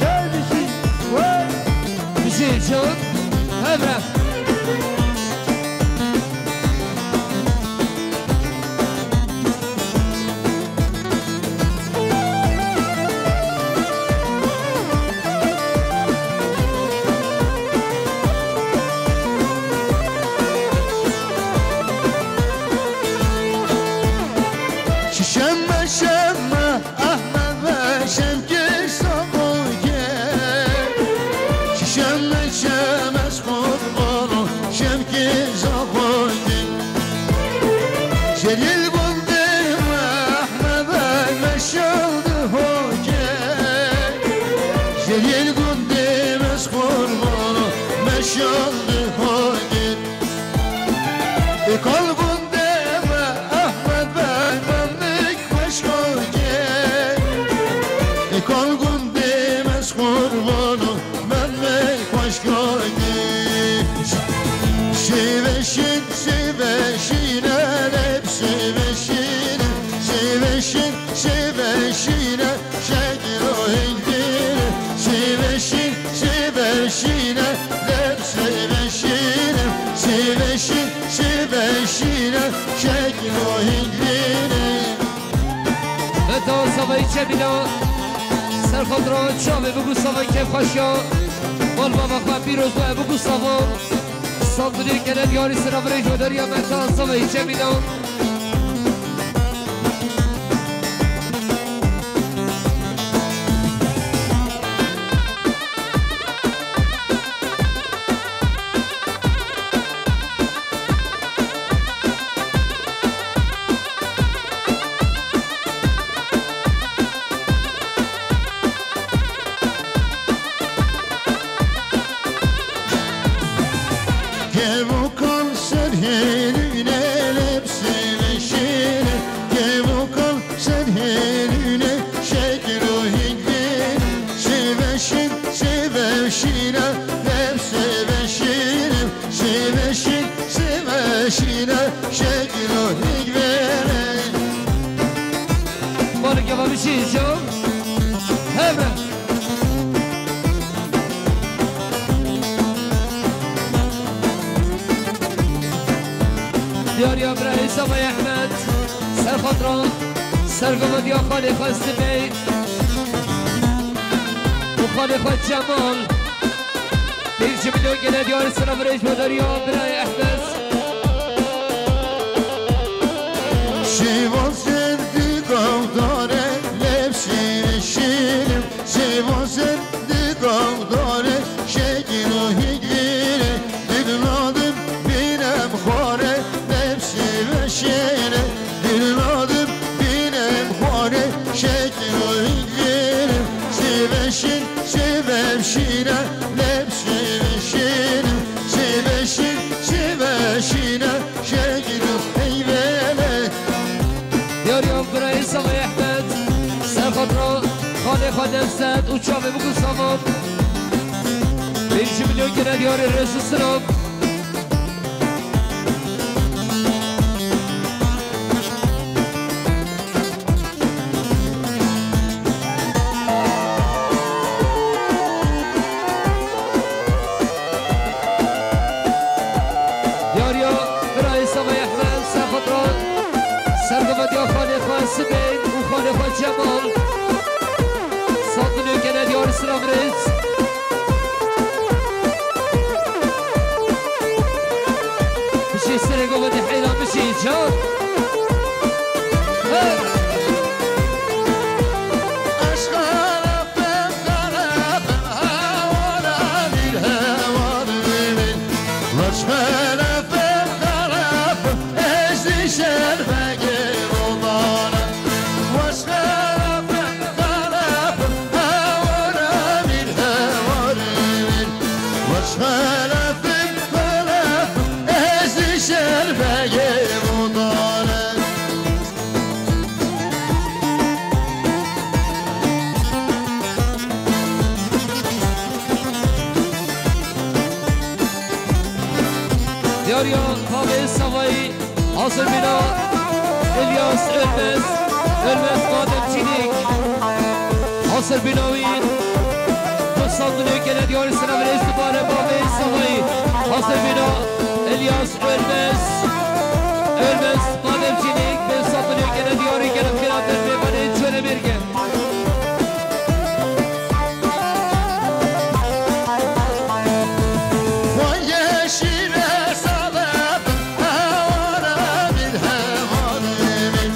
Dervişî, wey! Bijî can, hevre. Şişem meşem me, Ehmed ve şemkê Samoyê. Şişem meşem ez qurbano şemkê Samoyê. Jelîl gundê me, Ehmed Bey meşal di hoke. Jelîl gundê me, ez qurbano meşal di hoke. Îkal gundê me, Ehmed Bey Memlîk xweş hoke. Îkal gundê me, ez qurbano Memlîk xweş hoke. Şêveşîn, şêveşîne, leb şêveşîne, şêveşîn, şêveşîne, şekil o hingdîne, şêveşîn, şêveşîne, leb şêveşîne, şêveşîn, şêveşîne, şekil o hingdîne. Heta Savayî Cemîla, ser Xatra çavê bigusava kêfxweşiya. Mal bava xwe pîroz be bigusava. Sandinê gele diyarî sira virêj ve deriya me ta zavayî Cemîla. Kevokan ser hêlîne lebsê veşîne, kevokan ser hêlîne şekil û hîngvîne, sê veşîn, sê veşîne, lebsê veşîne. Sê veşîn, sê veşîne, şekil û hîngvêne. Balık yapabilir şey yok. Hemen. Diyar ya bira Hesabay Ahmet. Serxatra. Sergama diya xalê xwe Sibey. Bu xalê xwe Cemal. Pênc milyon gele diyar sira virêj ve deriya birayê Ehmed. Şîvan ser di gavdare, leb şîrin şîrin. Şîvan ser di gavdare, şekil û hîngvîne. Dil nadim bînem xware, leb şîrin şîrin. Dil nadim bînem xware, şekil û hîngvîne. Şîrin şîrin, şîrin şîrin. Leb şîrin şîrin, şîrin şîrin, şîrin şîrin, şekil û heyvele. Diyar ya birayê Savay Ehmed, serxatra xalê xwe Nevzet û çavê bikû savan. Pêncî milyon gele diyarê rêz û silav. Diyariya birayê Savay Ehmed, serxatra, sergovediya xalê xwe Sibên û xalê xwe Cemal. Sandinê gele diyarî sira virêz. Bişî serê govendê heyran bişî can. Hey! Aşk xelefim, xelefim, hewara mîr, hewar mîr. Aşk xelefim, xelefim, ez dişer begê odana. Aşk xelefim, xelefim, hewara mîr, hewar mîr. Aşk xelefim, xelefim, ez dişer begê odana. Diyariya bavê Savayî, hazir bîna İlyas Ölmez, Ölmez Bademcînîk. Hazir bîna wî, bi sandinê gele diyarî sira virêz dibare bavê Savayî. Hazir bîna İlyas Ölmez, Ölmez Bademcînîk, bi sandinê gele diyarî gele xêra dervê banê çöre mêrge. Xwediyê şîrê sedef, hewara min, hewara min.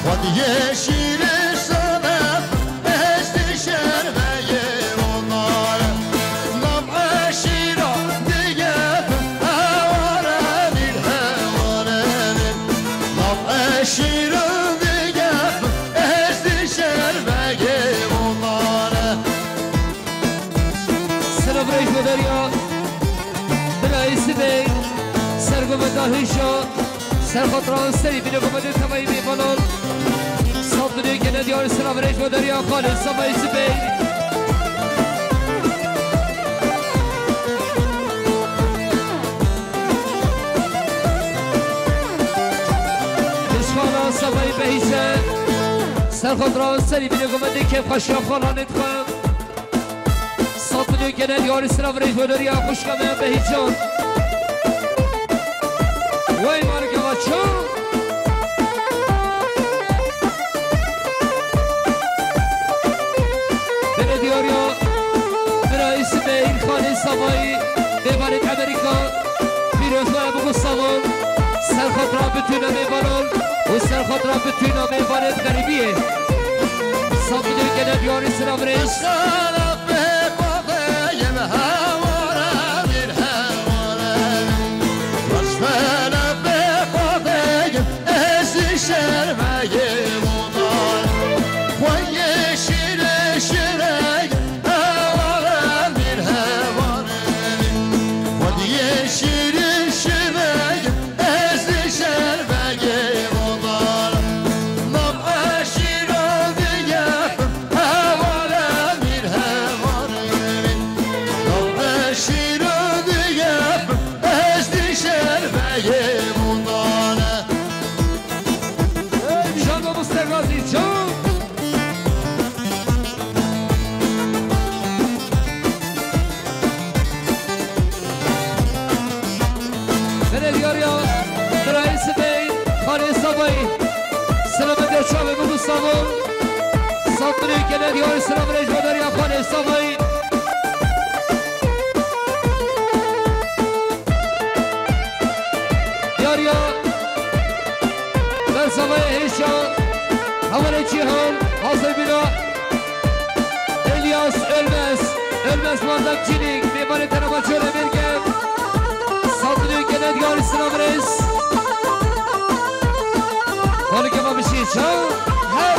Xwediyê şîrê sedef, ez dişer begê odana. Nav eşîra digefim, hewara min, hewara min. Nav eşîra digefim, ez dişer begê odana. Sira virêj ve deriya birayê Sibê, sergoveda hêşa, serxatran serî bîne govendê tevayî mêvanan. Sandinê gele diyarî sira virêj ve deriya xalê Savayî Sibê. Pişxala Savayî Behîce, serxatran serî bîne govendê kêfxweşiya xalanê dixwe. Sandinê gele diyarî sira virêj ve deriya xwişka me Behîcan. Wey marika va ço. Bêne Bira Îsmaîl Xanê Savayî, mêvanê Amerîka, pîroz we bû Savon, ser xatira bitûna mêvanan û ser xatira bitûna mêvanê xerîbiyê. Safidê gele diyarî silav rêz. Ez şermeyê mûnan, xweyê şîrê şîreyê, hevalê mîr hevalê. Xwediyê şîrî şîreyê, ez şermeyê mûnan. Nav eşîra diye, hevalê mîr hevalê. Nav eşîra diye, ez şermeyê mûnan. Can mamoste Gazî, can! Belê diyariya Birayê Sibey, Xanê Sabayî. Selametê çavê min û Savo. Safirê gele diyarî selam rêj ve beriya Xanê Sabayî. Diyariya Bersavayê Hêşa, hevalê Cîhan, Hasan Bîna, Elyas Ölmez, Ölmez Muazzam Çelik, mêvanê Tenaba Çolê Mêrge, Safirê gele diyarî selam rêz. Xanike ma bişî çaw, her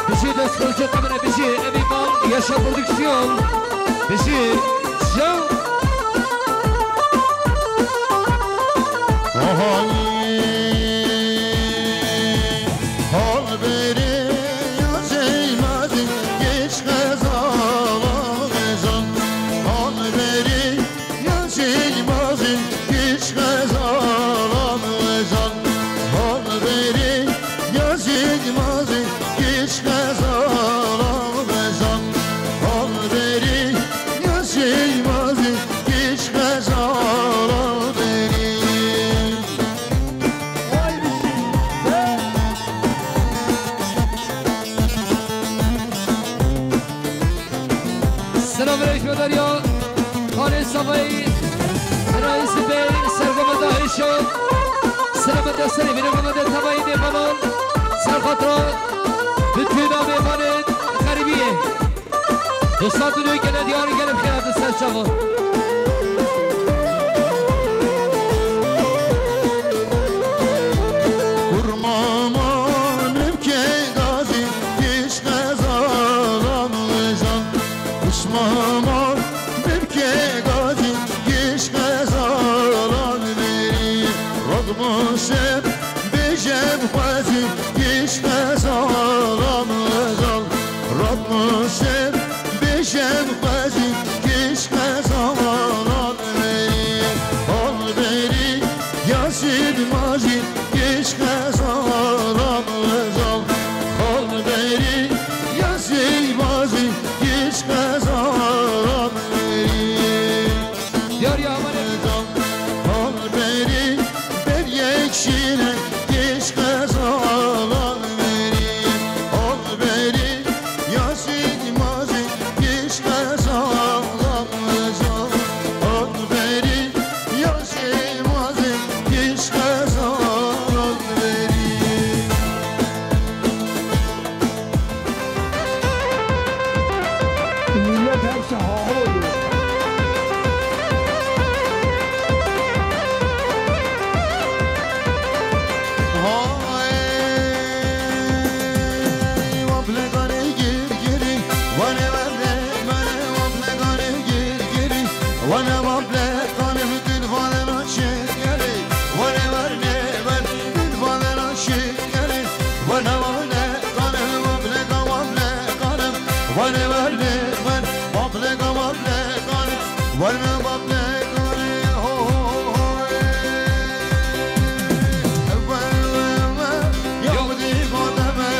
Bijî dest xurcê qemine bijî, evî mal yaşa prodüksiyon. Bijî, şew. Ahay, hal berê ya Ceymazî, geç xezala xezan. Hal berê ya Ceymazî, geç xezala xezan. Hal berê ya Ceymazî, geç xezala xezan. Hal berê ya Ceymazî, geç xezala berê. Selam rêj ve beriya Xanê Savayî, Birayê Sibey, sergometa Hêşo. Selameta serê vînegometa tevayî mêvanan. Ser xatira bitûna mêvanên xerîbiyê. Dostan tu gele diyarî gelin xêra tu ser çava. Kurmama nimkê gazî, geç xezala xezan. Usmama nimkê gazî, geç xezala berê. Radmo ser bêjem xwezî, geç xezala xezan. Radmo ser bêjem xwezî, geç xezala berê. Hal berê ya Ceymazî, geç xezala xezan. Hal berê ya Ceymazî, geç xezala berê. Diyar ya aman. Hal berê ber yek şîre, geç xezala berê. Hal berê ya Ceymazî, geç xezala xezan. Hal berê ya Ceymazî, geç xezala berê. Millet hepsi haho oluyor. Hay, waplekanê gir girî, wane werne, wane waplekanê gir girî, wane waplekanê din valen açê. Gelê, were werne, wer, din valena şî, gelê, were werne, kanem, wable, ka, wable, kanem, were werne, wer, wable, ka, wable, kanem, werne, wable, kane, ho, ho, ho, ho, e. Ewe, ewe, ewe, ya bidî Fateme,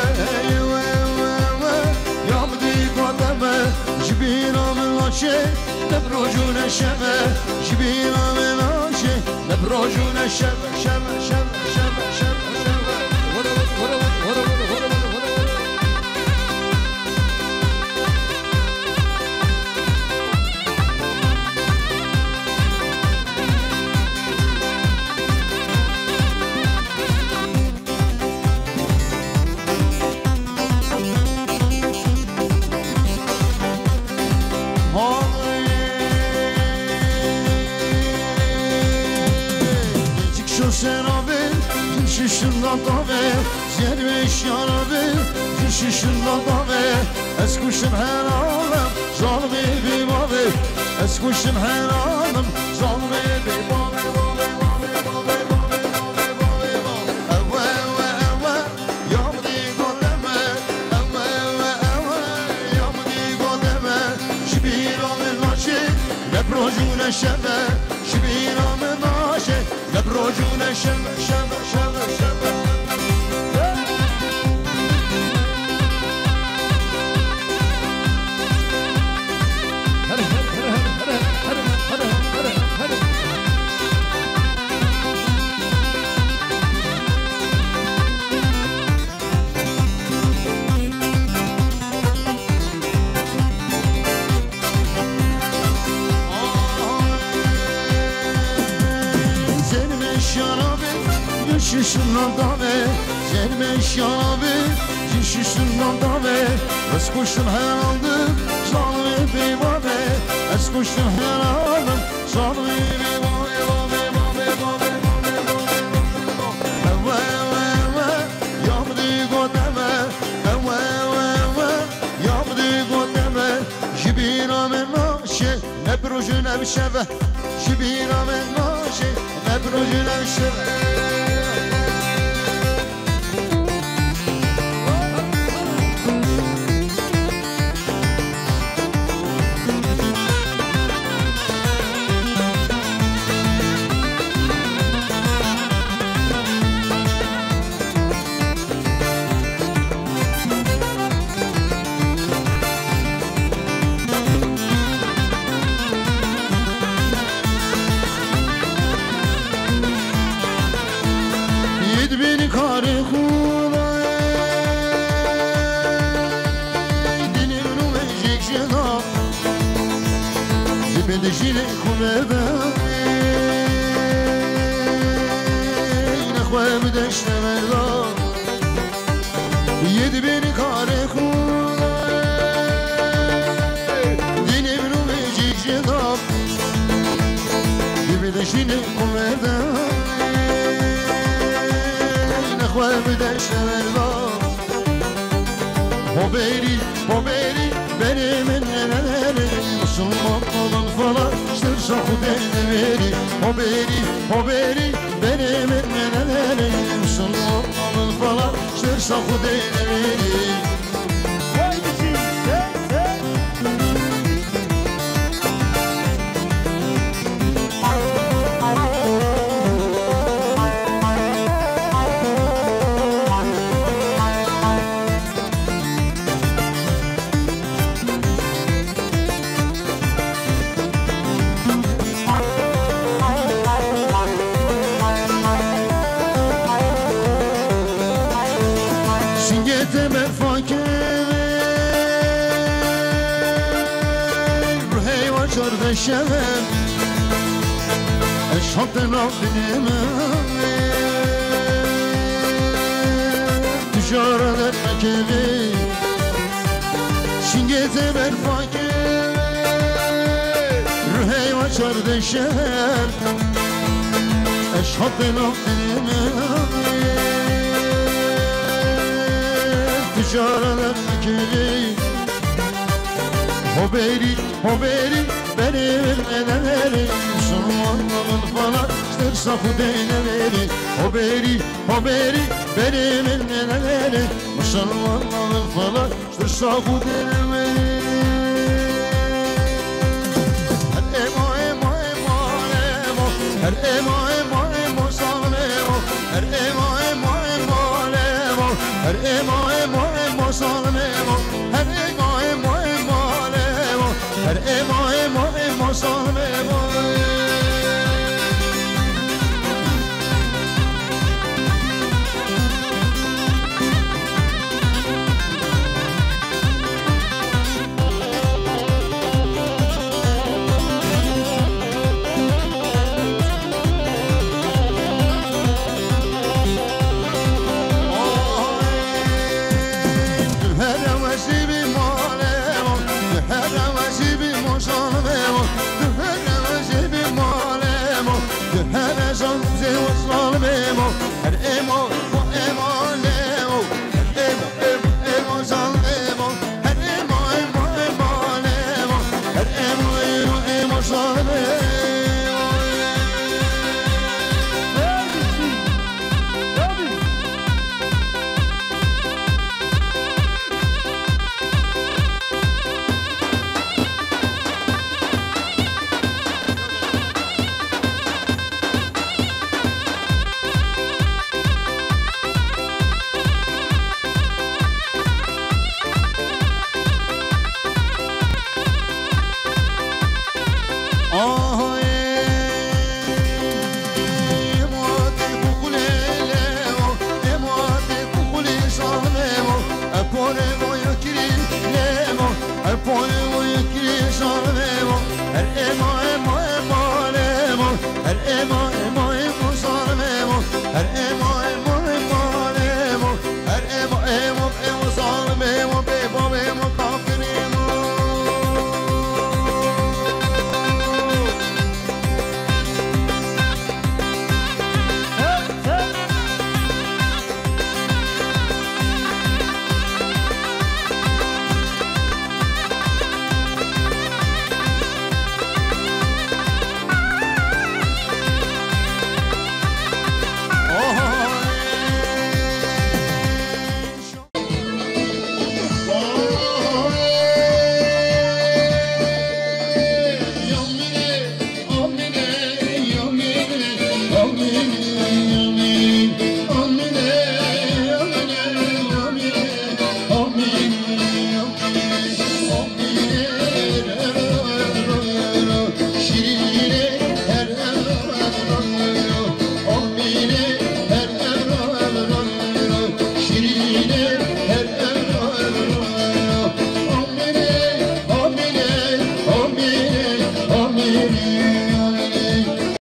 ewe, ewe, ewe, ya bidî Fateme, ji bîra min naçe, ne bi roj û ne şeve, ji bîra min naçe, ne bi roj û ne şeve, şeve, şeve, şeve, şeve. Zermê şiyana bê, ji şişin nandavê. Ez kuştim her alem, zalimê bê bavê. Ez kuştim her alem, zalimê bê bavê, bavê, bavê. Ewe, ewe, ewe, ya bidî goteme. Ewe, ewe, ewe, ya bidî goteme. Ji bîra min naçe, ne bi roj û ne şeve. Ji bîra min naçe, ne bi roj û ne şeve, şeve, şeve, şeve. Zermê şiyana bê, ji şişin nandavê. Zermê şiyana bê, ji şişin nandavê. Ez kuştim her aldim, zalimê bê bavê. Ez kuştim her aldim, zalimê bê bavê, bavê, bavê. Ewe, ewe, ewe, ya bidî goteme. Ewe, ewe, ewe, ya bidî goteme. Ji bîra min naçe, ne bi roj û ne bi şeve. Ji bîra min naçe, ne bi roj û ne bi şeve. Yê dibên karê xwe, dinê min û mejîk jina. Dibê dijînê xwe vebe, nexwe bide şeverda. Yê dibên karê xwe, dinê min û mejîk jina. Dibê dijînê xwe vebe, nexwe bide şeverda. Ho bêrî, ho bêrî, berê min nederê. Musulman olun falan, ji tirsa Xwedê nevêrî. Ho bêrî, ho bêrî, berê min nederê. Musulman olun falan, ji tirsa Xwedê nevêrî. Vay biçî, hey, hey. Singê te berfa keve, ruhê wa çar ve şeve. Ez şante nav dinê me, tu cara dernekevê. Singê te berfa keve, ruhê wa çar ve şeve. Ez şante nav dinê me, tu cara dernekevê. Ho bêrî, ho bêrî, berê min nederê. Musulman olun falan, ji tirsa Xwedê nevêrî. Ho bêrî, ho bêrî, berê min nederê. Musulman olun falan, ji tirsa Xwedê nevêrî. Her êmo, êmo, êmo, êmo. Her êmo, êmo, êmo, zalim êmo. Her êmo, êmo, êmo, êmo. Her êmo, êmo, êmo, zalim êmo. Her êmo, êmo, êmo, êmo. Her êmo, êmo, êmo, zalim êmo.